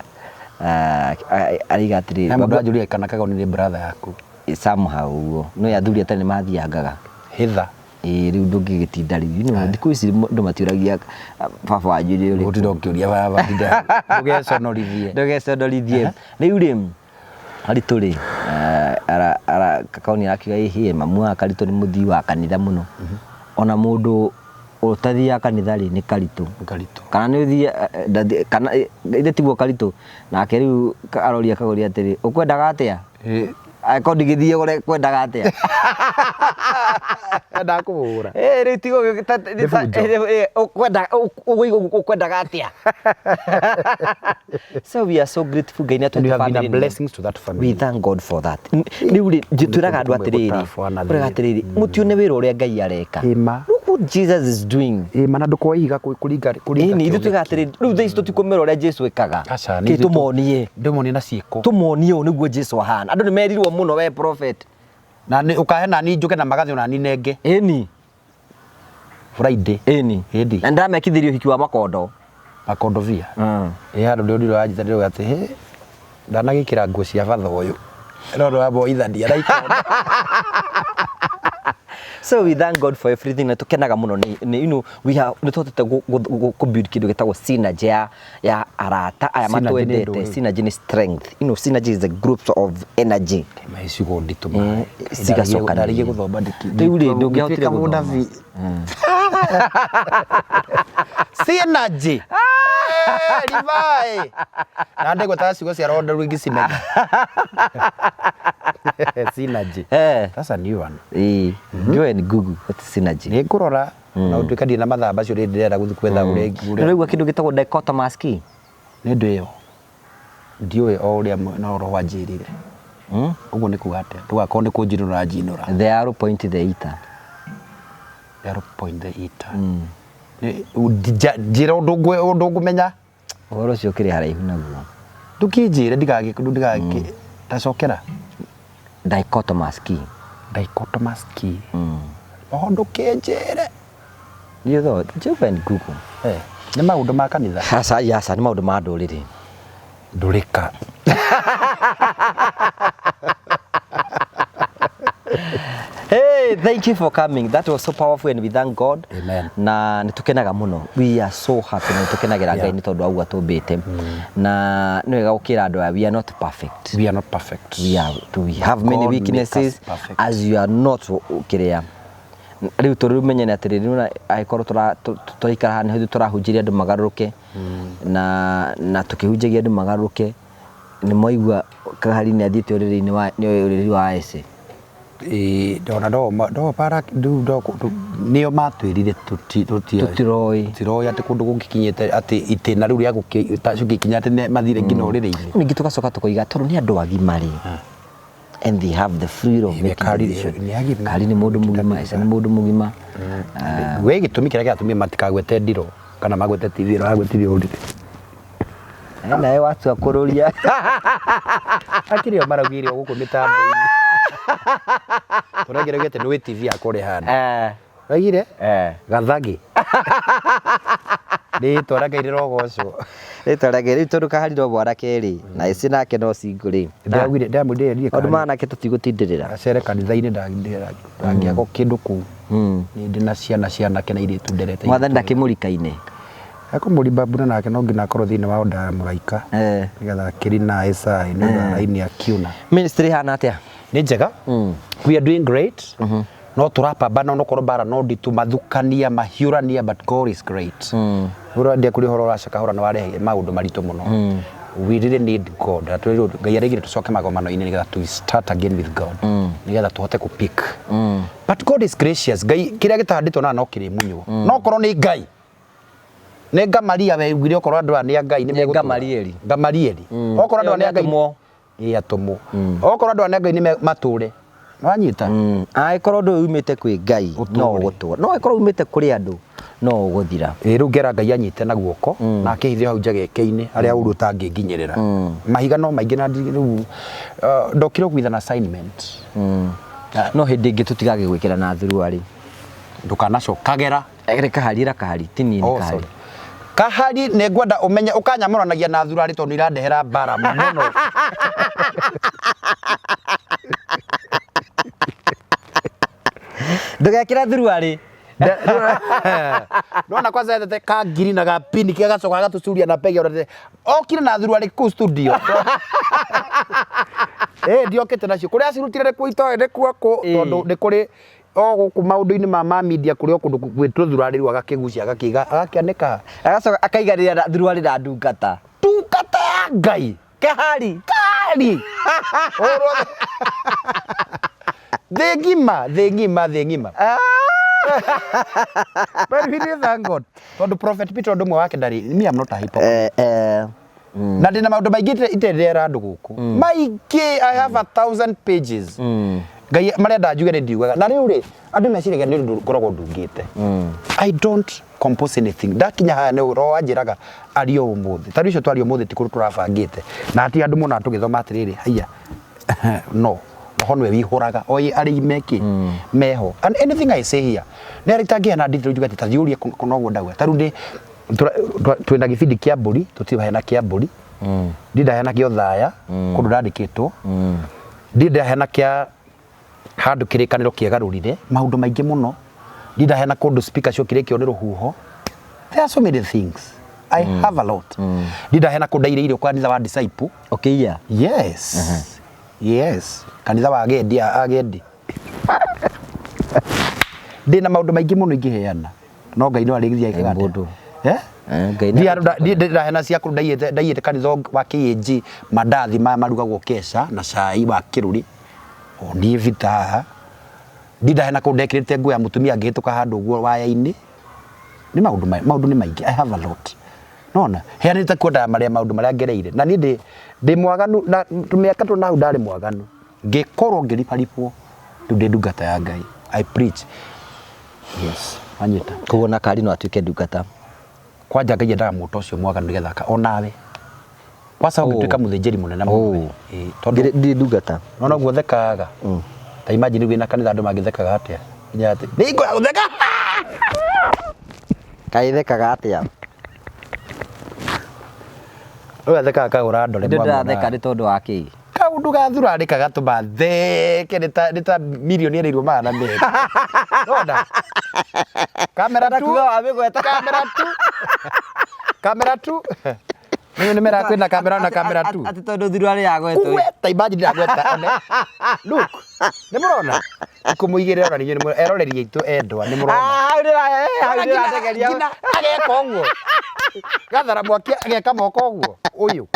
Araiga atĩrĩrĩ. He mũndũ anjũria kana Kagoni nĩ brother yaku. Somehow ũguo. No athuri atene mathiangaga. Hitha. Ĩ rĩu ndũngĩgĩtinda rĩu. You know, thikũ ici andũ matiũragia baba wanyu nĩ ũrĩkũ. Gũtinda ũkĩũria baba tinda ndũgeconorithie. Ndũgeconorithie. Rĩu rĩ Karitũ rĩ, Kagoni arakiuga ĩhĩ mamu wa Karitũ nĩ mũthii wa kanitha mũno. Ona mũndũ ũtathiaga kanitha rĩ nĩ Karitũ. Karitũ. Kana nĩ ũthiĩ kana ithe tiguo Karitũ. Nake rĩu aroria Kagoni atĩrĩ, ũkwendaga atĩa? Angĩkorwo ndingĩthiĩ ũrĩa kwendaga atĩa? Endaga kũhũra. Ĩ rĩu tiguo Nĩ bunjo. ũkwendaga atĩa? So we are so grateful Ngai nĩ And you atũhete have been a family. blessing to that family. We thank God for that. Rĩu rĩ twĩraga andũ atĩrĩrĩ, twĩraga atĩrĩrĩ, mũtione wĩra ũrĩa Ngai areka. Ĩma. Look what Jesus is doing. Ĩ mana ndũkoe ihiga kũringa kũringa Ĩni ithuĩ twĩraga atĩrĩrĩ, rĩu thaa ici tũtikũmera ũrĩa Jesu ekaga. Aca, Kĩ tũmonie. Ndĩmonie na ciĩko. Tũmonie ũũ nĩguo Jesu ahana. Andũ nĩ merirwo mũno we prophet. Na nĩ ũkahe nani njũke na magathĩ onani nenge. Ĩni. Friday. Ĩni. Ĩni. Na ndĩramekithirie ũhiki wa makondo. Makondobia. Ĩ handũ ndĩronire wanjĩta ndĩrauga atĩ hĩ ndanagĩkĩra nguo cia batha ũyũ. No ndĩramwoithania na ikondo. So we thank God for everything na tukenaga muno ni you know we have nĩ tuhotete ku build kĩndũ gĩtagwo synergy ya arata aya Synergy nĩ matwendete. ndũ? Synergy nĩ strength. You know, synergy is a group of energy. Maĩ ciugo nditũ maĩ. Cigacokanĩrĩria. Ndarĩgie gũthoma ndiki. Rĩu rĩ, ndũngĩahotire Ngĩtuĩka gũthoma. mũnabii. Synergy. Rivai. Na ndĩgwetaga ciugo cia rondo rĩu ingĩcimenya. Synergy. That's a new one. Ĩĩ. Go and Google what is synergy. Nĩ ngũrora na ũtuĩka ndirĩ na mathaa macio rĩ ndĩrenda gũthiĩ gwetha ũrĩa Nĩ ũraigua kĩndũ gĩtagwo dichotomous key? Nĩ ndũ ĩyo. Ndiũĩ o ũrĩa no roho anjĩrire. Ũguo nĩ kuga atĩa? Ndũgakorwo nĩ kũnjinũra ũranjinũra. The arrow point the eater. The arrow point the eater. Njĩra ũndũ ngũmenya. Ũhoro ũcio ũkĩrĩ haraihu naguo. Ndũkĩnjĩre ndigagĩ ndacokera. Dichotomous key. Dichotomous key. Oho ndũkĩnjĩre. You thought, just go and Google. Nĩ maũndũ ma kanitha. Aca, aca, nĩ maũndũ ma ndũrĩrĩ. Ndũrĩka. Hey, thank you for coming. That was so powerful and we thank God. Amen. Na nĩ tũkenaga mũno. We are so happy na nĩ tũkenagĩra Ngai nĩ tondũ wa ũguo atũmbĩte. Na nĩ wega gũkĩra andũ aya, we are not perfect. We are not perfect. We have many God make us weaknesses perfect. as you are not kĩrĩa rĩu tũrĩ menyene atĩrĩrĩ rĩu angĩkorwo tũraikara haha nĩ tũrahunjĩria andũ magarũrũke na tũkĩhunjagia andũ magarũrũke nĩ mwaigua Kahari nĩ athiĩte ũrĩrĩ-inĩ wa nĩ ũrĩrĩ wa Ese. Ĩĩ, ndona no no bara rĩu no nĩo matwĩrire Tũtiroĩ. Tũtiroĩ atĩ kũndũ gũgĩkinyĩte atĩ itĩna rĩu rĩa gũkinya atĩ mathire nginya ũrĩrĩ-inĩ. Ningĩ tũgacoka tũkoiga tondũ nĩ andũ agima rĩ, and they have the freedom of Ĩĩ, making Kahari decision. nĩ agima. Kahari nĩ mũndũ mũgima, Ese nĩ mũndũ mũgima. We gĩtũmi kĩrĩa gĩatũmire matikagwete ndirũ kana magwete TV ĩno agwetire ũrĩrĩ. Nawe watua kũrũria. Akĩrĩ o maraugire o gũkũ mĩtambo-inĩ. Tũrengere ugĩte nĩ wĩ TV yakwa ũrĩ hana. Oigire Gathagi. Rĩtwa rĩa Ngai rĩrogocwo. Rĩtwa rĩa Ngai rĩu tondũ Kahari no mwanake rĩ, na Ese nake no single rĩ. Ndĩraugire ndĩramwĩrire niĩ Maũndũ ma anake tũtigũtindĩrĩra. Acere kanitha-inĩ ndangĩaga kĩndũ kũu. Niĩ ndĩ na ciana cia anake na airĩtu nderete. Mwathani ndakĩmũrikaine. Ekũmũrimba mbura nake no nginya akorwo thĩinĩ wa onda ya mũraika. Nĩgetha akĩrina Isai nĩ ũndũ wa raini akiuna. Ministry ĩhana atĩa? Nĩ njega. We are doing great. No tũrapambana onokorwo mbara no nditũ mathukania mahiũrania but God is great. Ũrĩa kũrĩ ũhoro ũracakahũra na warehe maũndũ maritũ mũno. We really need God. Na twĩrirwo Ngai araigire tũcoke magomano-inĩ nĩgetha to start again with God. Nĩgetha tũhote kũ pick. But God is gracious. Ngai kĩrĩa gĩtandĩtwo na no kĩrĩmunywo. No korwo nĩ Ngai. Nĩ Gamaria weiguire okorwo andũ aya nĩ a Ngai nĩ megũtũũra. Gamalieli. Gamalieli. Okorwo andũ aya nĩ a Ngai. Atũmwo. Ĩĩ atũmwo. Okorwo andũ aya nĩ a Ngai nĩ matũre. Wanyita? Angĩkorwo ũndũ ũyũ umĩte kwĩ Ngai no ũgũtũra. No angĩkorwo umĩte kũrĩ andũ no ũgũthira. Ĩĩ rĩu ngera Ngai anyite na guoko na akĩhithe hau njageke-inĩ harĩa ũru ũtangĩnginyĩrĩra. Mahiga no maingĩ na rĩu ndokire with an assignment. No hĩndĩ ĩngĩ tũtigagĩgwĩkĩra na thuruarĩ. Ndũkanacokagera. Rĩ Kahari ĩra Kahari ti niĩ nĩ Oh, Kahari. sorry. Kahari nĩ ngwenda ũmenye ũkanyamũranagia na thurarĩ tondũ nĩ irandehera mbara mũno. Ndũgekĩre thuruarĩ. Nona kwanza yendete ka ngiri na ga pini kĩa gacoka gagatucuria na pegi orete okire na thuruarĩ kũu studio. Eh ndiokĩte nacio kũrĩa acirutire nĩ kuo itoĩ nĩ kuo kũ tondũ nĩ kũrĩ o gũkũ maũndũ-inĩ ma media kũrĩ o kũndũ gwĩ tũthurarĩ rĩu agakĩgucia agakĩiga agakĩanĩka. Agacoka akaiganĩra na thuruarĩ na ndungata. Ndungata ya Ngai. Kahari. Kari. Thĩ ng'ima, thĩ ng'ima, thĩ ng'ima. But we really thank God. Tondũ Prophet Peter ũndũ ũmwe wake ndarĩ, me I'm not a hypocrite. Na ndĩna maũndũ maingĩ itendera andũ gũkũ. Maingĩ, I have 1,000 pages. Ngai marenda njuge nĩ ndiugaga. Na rĩu rĩ, andũ meciragia nĩ ũndũ ngoragwo ndungĩte. I don't compose anything. Ndakinya haha nĩ roho anjĩraga aria ũmũthĩ. Ta rĩu icio twaria ũmũthĩ ti kũndũ tũrabangĩte. Na hatirĩ andũ monaga tũgĩthoma atĩrĩrĩ, haiya. No. Roho nĩwe wĩihũraga. Oĩ arĩ meki meho. And anything I say here, nĩ arĩa itangĩheana detail njuge atĩ ta thiĩ ũrie noguo ndauga. Ta rĩu ndĩ twĩna gĩbindi kĩa mbũri, tũtirĩ waheana kĩa mbũri. Ndirĩ ndaheana kĩa ũthaya, kũndũ ndandĩkĩtwo. Ndirĩ ndaheana kĩa handũ kĩrĩkanĩro kĩegarũrire, maũndũ maingĩ mũno. Ndirĩ ndaheana kũndũ speaker ciokire ikĩo nĩ rũhuho. There are so many things. I have a lot. Ndirĩ ndaheana kũndũ ndairĩire kanitha wa disciple. Ũkĩiya? Yes. Yes. Kanitha wa agendi agendi. Ndĩna maũndũ maingĩ mũno ingĩheana. No Ngai no arĩgithia ekaga atĩa? Mũndũ. Eh? Ngai nĩ Ndiĩ ndaheana cia kũndũ ndaiyĩte kanitha wa KAG mandathi maya marugagwo keca na cai wa kĩrũri. O niĩ vita haha. Ndiĩ ndaheana kũndũ ndekĩrĩte nguo ya mũtumia ngĩhĩtũka handũ ũguo waya-inĩ. Nĩ maũndũ maũndũ nĩ maingĩ. I have a lot. Nona heanĩte kwenda marĩa maũndũ marĩa ngereire. Na niĩ ndĩ mwaganu na tũmĩaka tũna hau ndarĩ mwaganu. Ngĩkorwo ngĩribaribwo rĩu ndĩ ndungata ya Ngai. I preach. Yes. Wanyita. Koguo na Kahari no atuĩke ndungata. Kwanja Ngai endaga mũndũ ũcio mwaganu nĩgetha onawe. Kwanza ũngĩtuĩka mũthĩnjĩri mũnene mũno. Tondũ ndirĩ ndungata. No noguo thekaga. Ta imagine wĩna kanitha andũ mangĩthekaga atĩa. Nginya atĩ nĩ hingo ya gũtheka. Kaĩ thekaga atĩa? Ũyũ athekaga kagũra ndore. Ndĩ ndĩratheka nĩ tondũ wa kĩĩ? Kaundu ga thurarĩ kagatũma theke nĩ ta mirioni ĩrĩirwo 200. Nona kamera tu. Kuga wamĩgweta. Kamera tu, kamera tu. Nĩ nĩ mera kwĩna kamera na kamera tu. Atĩ tondũ thurarĩ yagwetwo. Kugweta, imagine ndagweta one. Look, nĩ mũrona kũmũigĩrĩra ona ningĩ nĩ eroreri aitũ endwa, nĩ mũrona. Ah, hau hau ndĩrathekeria. Nginya ageka ũguo gathara mwaki, ageka moko ũguo. Ũyũ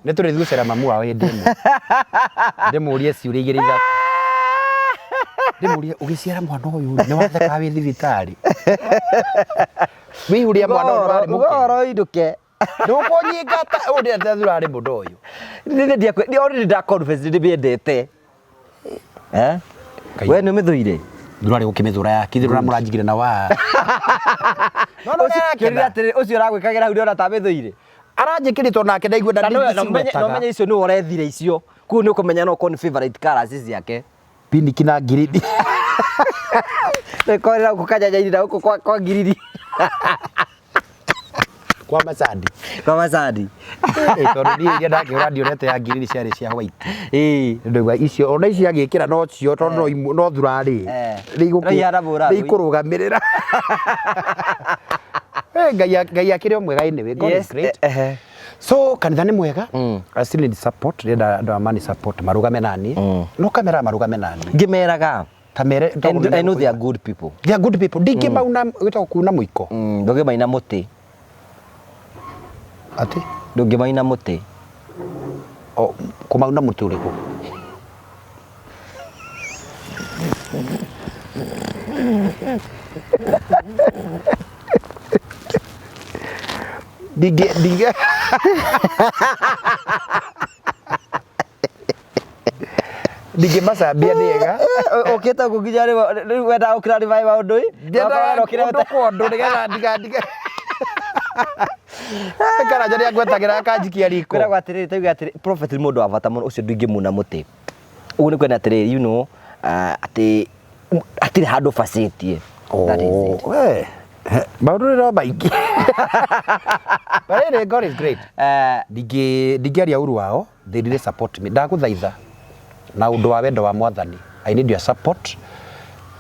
nĩ tũrĩthiĩ gũcera mamu wao hĩndĩ ĩmwe, ndĩmũrie ciũria igĩrĩ ithatũ, ndĩmũrie, ũgĩciara mwana ũyũ rĩ, nĩ wathekaga wĩ thibitarĩ wĩihũria mwana ũyũ nĩ warĩ Uga mũkenu? ũhoro ũindũke. Ndũkũnyingata ũyũ ndĩrenda thurarĩ mũndũ ũyũ. Nĩ already nda confess nĩ ndĩmĩendete. Eh? Ngai. We nĩ ũmĩthũire? Thurarĩ gũkĩmĩthũra yake ithuĩ mũranjigire na wa no no. Kĩũria atĩrĩ, ũcio ũragwĩkagĩra hau ndĩrona ta amĩthũire. Aranjĩkĩrĩtwo nake ndaigua Na no menye icio nĩwe ũrethire icio. Kuo nĩ ũkũmenya no ũkorwo nĩ favorite colours ciake. Piniki na ngiridi. Nĩkorĩra gũkũ kanyanyaini na gũkũ kwa ngiriri. Kwa macandi. Kwa macandi. Eh, tondũ niĩ iria ndakĩhũra ndionete ya ngiridi ciarĩ cia white. Ndaigua icio ona ici agĩkĩra no cio tondũ no thurarĩ. No ihana mũrarũ. Nĩ ikũrũgamĩrĩra. Eh, Ngai Ngai akĩrĩ o mwega anyway. God is great. Ehe. So kanitha nĩ mwega. I still need support. Ndĩrenda andũ a money support marũgame nani. No kamera marũgame nani. Ngĩmeraga. Ta mere. And I know they are good people. They are good people. Ndingĩmauna gwĩtagwo kuna mũiko. Ndũngĩmaina mũtĩ. Atĩ? Ndũngĩmaina mũtĩ. O, kũmauna mũtĩ ũrĩkũ? Ndingĩ ndingĩ ndingĩmacambia nĩ ega. Ũkĩte gũkũ nginya rĩu wendaga gũ clarify maũndũ ĩ? Ndiendaga ũndũ kwa ũndũ nĩgetha ndiga ndiga Karanja nĩ angwetagĩra akanjikia riko. Kwĩragwo atĩrĩrĩ, tauge atĩrĩ, prophet nĩ mũndũ wa bata mũno, ũcio ndingĩmuna mũtĩ. Ũguo nĩ kwenda atĩrĩrĩ, you know, atĩ hatirĩ handũ bacĩtie. That is it. Oh, we. Maũndũ nĩ no maingĩ. But anyway, God is great. Ndingĩaria ũru wao, they really support me. Ndagũthaitha na ũndũ wa wendo wa Mwathani. I need your support.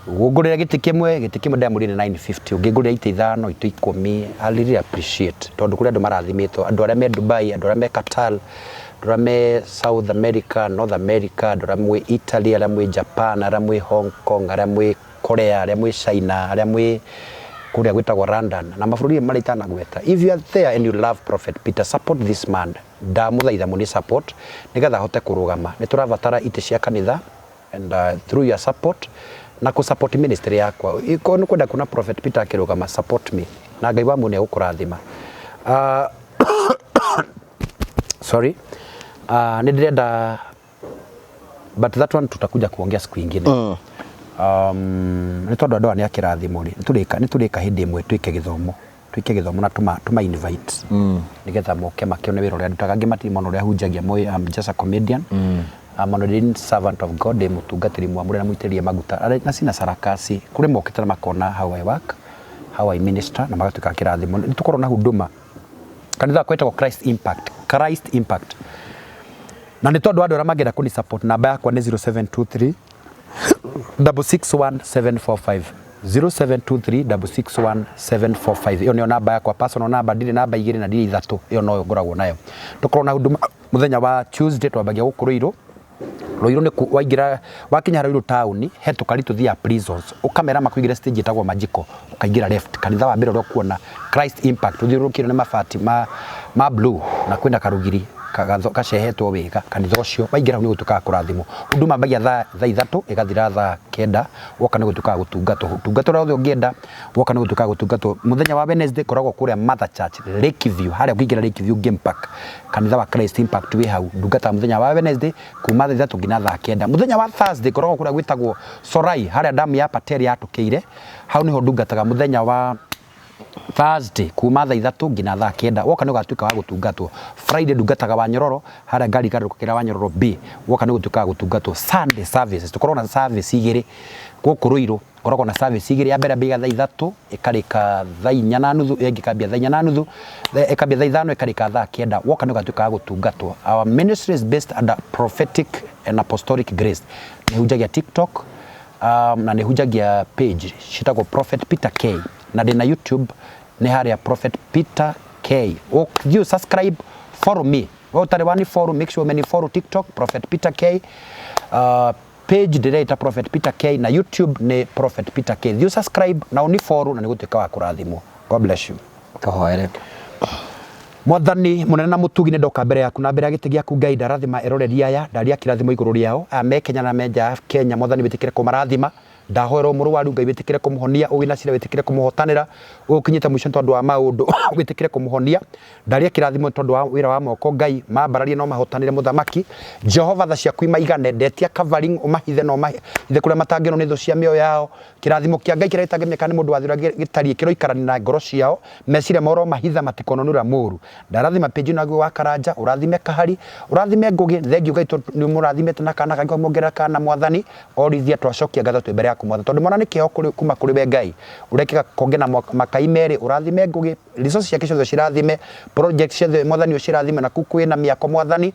Ũngũrĩra gĩtĩ kĩmwe, gĩtĩ kĩmwe ndamũrire 950, ũngĩngũrĩra itĩ ithano, itĩ 10, I really appreciate. Tondũ kũrĩ andũ marathimĩtwo, andũ arĩa me Dubai, andũ arĩa me Qatar, andũ arĩa me South America, North America, andũ arĩa mwĩ Italy, arĩa mwĩ Japan, arĩa mwĩ Hong Kong, arĩa mwĩ Korea, arĩa mwĩ China, arĩa mwĩ kũrĩa gwĩtagwo London na mabũrũri marĩa itanagweta. If you are there and you love Prophet Peter, support this man. Ndamũthaitha mũni support nĩgetha ahote kũrũgama. Nĩ tũrabatara itĩ cia kanitha and through your support na kũ support ministry yakwa. Ĩkorwo nĩ kwenda kuona Prophet Peter akĩrũgama, support me na Ngai wa muoyo nĩ egũkũrathima. Sorry. Nĩ ndĩrenda, but that one tutakuja kuongea siku ingine. Nĩ tondũ andũ aya nĩ akĩrathimo rĩ, nĩ tũrĩka hĩndĩ ĩmwe twĩke gĩthomo na tũma invite nĩgetha moke makĩone wĩra ũrĩa ndutaga. Angĩ matirĩ mona ũrĩa hunjagia moĩ I'm just a comedian. I'm an ordained servant of God, ndĩ mũtungatĩri mwamũre na mũitĩrĩrie maguta. Na sina sarakasi. Kũrĩ mokĩte na makona how I work, how I minister na magatuĩka kĩrathimo. Nĩ tũkorwo na huduma kanitha wakwa wĩtagwo Christ Impact, Christ Impact. Na nĩ tondũ andũ arĩa mangĩenda kũni support, namba yakwa nĩ 0723 661 745, 0723 661 745. Ĩyo nĩyo namba yakwa, personal namba. Ndirĩ namba igĩrĩ na ndirĩ ithatũ, ĩyo noyo ngoragwo nayo. Tũkorwo na huduma mũthenya wa Tuesday, twambagia gũkũ Rũirũ. Rũirũ nĩ waingĩra, wakinya Rũirũ taũni, he tũkari tũthiaga prisons, ũkamera makũigĩre stage ĩtagwo Majiko, ũkaingĩra left, kanitha wa mbere ũrĩa ũkuona Christ Impact, ũthiũrũrũkĩirio nĩ mabati ma blue na kwĩna karũgiri gacehetwo wega. Kanitha ũcio waingĩra hau nĩ gũtuĩkaga kũrathimwo. Huduma ambagia thaa 3 ĩgathira thaa 9. Woka nĩ gũtuĩkaga gũtungatwo, ũtungata ũrĩa wothe ũngĩenda, woka nĩ gũtuĩkaga gũtungatwo. Mũthenya wa Wednesday ngoragwo kũrĩa Mother Church, Lakeview, harĩa ũkĩingĩra Lakeview Game Park, kanitha wa Christ Impact wĩ hau. Ndungataga mũthenya wa Wednesday kuma thaa 3 nginya thaa 9. Mũthenya wa Thursday ngoragwo kũrĩa gwĩtagwo Sorai, harĩa damu ya Patel yatũkĩire, hau nĩho ndungataga mũthenya wa Thursday kuma thaa 3 nginya thaa 9, woka nĩ ũgatuĩka wa gũtungatwo. Friday ndungataga wa Nyororo harĩa ngari igarũrũkĩra wa Nyororo B, woka nĩ gũtuĩka wa gũtungatwo. Sunday services tũkoragwo na service 2 gũkũ Ruiru, ngoragwo na service 2. Ya mbere yambagia thaa 3 ĩkarĩka thaa 4:30, ĩyo ĩngĩ ĩkambia thaa 4:30, ĩkambia thaa 5 ĩkarĩka thaa 9. Woka nĩ ũgatuĩka wa gũtungatwo. Our ministry is based under prophetic and apostolic grace. Nĩ hunjagia TikTok na nĩ hunjagia page ciĩtagwo Prophet Peter K, na ndĩna YouTube nĩ harĩa Prophet Peter K. Ũthiĩ subscribe, follow me. We ũtarĩ wani follow, make sure umeni follow TikTok Prophet Peter K, page ndĩreita Prophet Peter K, na YouTube nĩ Prophet Peter K. Thiĩ subscribe na ũni follow na nĩ gũtuĩka wa kũrathimwo. God bless you. Tũhoere. Mwathani mũnene na mũtugi, nĩ ndoka mbere yaku na mbere ya gĩtĩ gĩaku. Ngai, ndarathima eroreri aya, ndaria kĩrathimo igũrũ rĩao, aya me Kenya na me nja ya Kenya. Mwathani, wĩtĩkĩre kũmarathima. Ndahoera mũrwaru, Ngai wĩtĩkĩre kũmũhonia, ũwĩna cira wĩtĩkĩre kũmũhotanĩra, ũkinyĩte mũico tondũ wa maũndũ wĩtĩkĩre kũmũhonia. Ndaria kĩrathimo tondũ wa wĩra wa moko, Ngai mambararie no mahotanĩre. Mũthamaki Jehova, tha ciaku imaigane. Ndetia covering, ũmahithe na ũmahithe kũrĩa matangĩonwo nĩ thũ cia mĩoyo yao. Kĩrathimo kĩa Ngai kĩrĩa gĩtangĩmenyeka nĩ mũndũ wa thĩ ũrĩa gĩtariĩ kĩroikarania na ngoro ciao, meciria mao mahitha matikonwo nĩ ũrĩa mũũru. Ndarathima page ĩno wa Karanja, ũrathime Kahari, ũrathime Ngũgĩ. Thengiũ Ngai tondũ nĩ ũmũrathimĩte na kana kangĩ mongerera kana. Mwathani orithia, twacokia ngatho twĩ mbere yaku, Mwathani, tondũ mwana nĩ kĩheo kuma kũrĩ we Ngai ũrekĩka konge na makai merĩ. Ũrathime Ngũgĩ, resources ciake ciothe cirathime, project ciothe Mwathani ũcirathime, na kuu kwĩna mĩako. Mwathani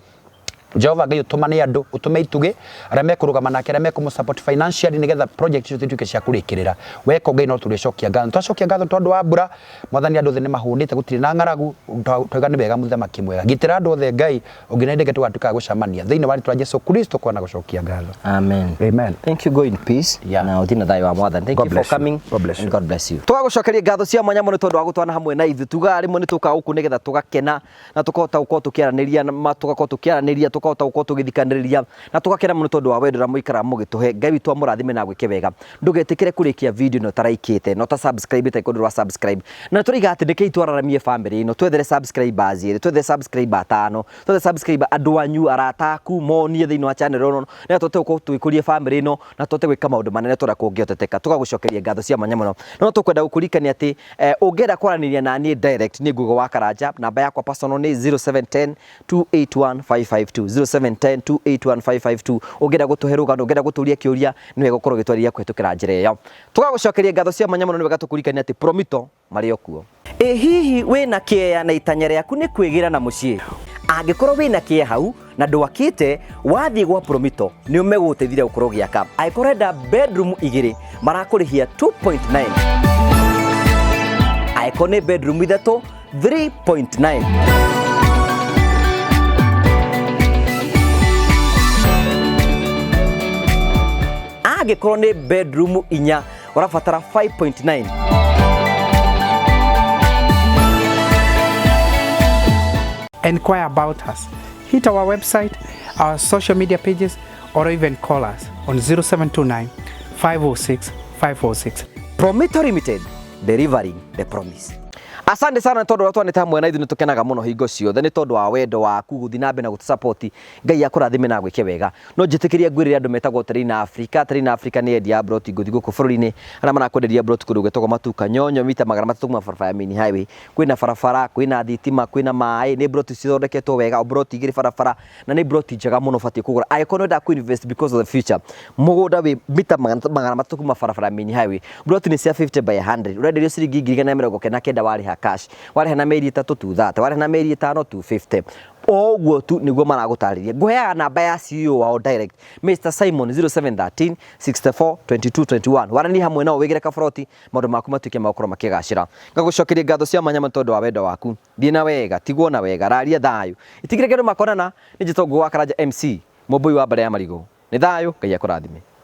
Jehova Ngai, ũtũmane andũ, ũtũme itugĩ arĩa mekũrũgama nake, arĩa mekũmũ support financially, nĩgetha project icio cituĩke cia kũrĩkĩrĩra. Weka Ngai no tũrĩcokia ngatho. Twacokia ngatho tondũ wa mbura, Mwathani, andũ othe nĩ mahũnĩte, gũtirĩ na ng'aragu. Twaiga nĩ wega. Mũthamaki mwega, gitĩra andũ othe Ngai, ũngĩ ndege tũgatuĩka a gũcemania thĩinĩ wa rĩtwa rĩa Jesu Kristo kwana gũcokia ngatho. Amen. Amen. Thank you. Go in peace. Na ũthiĩ na thayũ wa Mwathani. Thank God you for bless you. coming. God bless And you. God bless you. Tũgagũcokeria ngatho cia mwanya mũno tondũ wa gũtwana hamwe na ithuĩ. Tugaga rĩmwe nĩ tũkaga gũkũ nĩgetha tũgakena na tũkahota gũkorwo tũkĩaranĩria tũgakorwo tũkĩaranĩria, tũkahota gũkorwo tũgĩthikanĩrĩria na tũgakena mũno tondũ wa wendo ũrĩa mũikaraga mũgĩtũhe. Ngai witũ amũrathime na agwĩke wega. Ndũgetĩkĩre kũrĩkia video ĩno ũtaraikĩte na ũta subscribe ĩte kũndũ rwa subscribe. Na tũraiga atĩ nĩkĩi twararamie family ĩno, twethere subscribers 2, twethere subscriber 5, twethere subscriber, andũ anyu, arata aku monie thĩinĩ wa channel ĩno, nĩgetha tũhote gũkorwo tũgĩkũria family ĩno na tũhote gwĩka maũndũ manene tũrĩa kũngĩhoteteka. Tũgagũcokeria ngatho cia mwanya mũno. No tũkwenda gũkũririkania atĩ ũngĩenda kwaranĩria na niĩ direct, niĩ Ngugo wa Karanja, namba yakwa personal nĩ 0710 281 552, 0710 281 552. Ũngĩenda gũtũhe rũgano, ũngĩenda gũtũria kĩũria, nĩ wega ũkorwo ũgĩtwarĩria kũhĩtũkĩra njĩra ĩyo. Tũgagũcokeria ngatho cia mwanya mũno. Nĩ wega tũkũririkania atĩ Promito marĩ o kuo. Ĩ hihi wĩna kĩeya na itanya rĩaku nĩ kwĩgĩra na mũciĩ? Angĩkorwo wĩna kĩeya hau na ndwakĩte, wathiĩ gwa Promito nĩ megũgũteithia gũkorwo ũgĩaka. Angĩkorwo ũrenda bedroom 2, marakũrĩhia 2.9. Angĩkorwo nĩ bedroom 3, 3.9. Angĩkorwo nĩ bedroom 4, ũrabatara 5.9. Enquire about us. Hit our website, our social media pages, or even call us on 0729 506 546. Promito Limited, delivering the promise. Asante sana tondũ ũrĩa twanĩte hamwe na ithuĩ. Nĩ tũkenaga mũno hingo ciothe nĩ tondũ wa wendo waku gũthiĩ na mbere na gũtũsupport. Ngai akũrathime na gwĩke wega. No njĩtĩkĩrie ngwĩrĩre andũ metagwo Terina Africa. Terina Africa nĩ endia ya broti ngũthi gũkũ bũrũri-inĩ, arĩa marakwenderia broti kũndũ gwĩtagwo Matuka Nyonyo, mita 300 kuma barabara ya main highway. Kwĩna barabara, kwĩna thitima, kwĩna maĩ. Nĩ broti cithondeketwo wega, o broti 2 barabara, na nĩ broti njega mũno ũbatiĩ kũgũra angĩkorwo nĩ ũrenda kũ-invest because of the future. Mũgũnda wĩ mita 300 kuma barabara ya main highway, broti nĩ cia 50 by 100, ũrenderio ciringi 199,000 warĩha cash. Warĩha na mĩeri 3, 230. Warĩha na mĩeri 5, 250. O ũguo tu nĩguo maragũtarĩria. Ngũheaga namba ya CEO wao direct, Mr Simon, 0713 64 22 21. Waranie hamwe nao, wĩgĩre kaboroti, maũndũ maku matuĩke magũkorwo makĩgacĩra. Ngagũcokeria ngatho cia mwanya mũno tondũ wa wendo waku. Thiĩ na wega, tigwo na wega, raria thayũ, itigĩre kĩndũ makonana. Nĩ njĩtwo Ngũgũ wa Karanja, MC Mũmbũi wa mbere ya marigũ. Nĩ thayũ, Ngai akũrathime.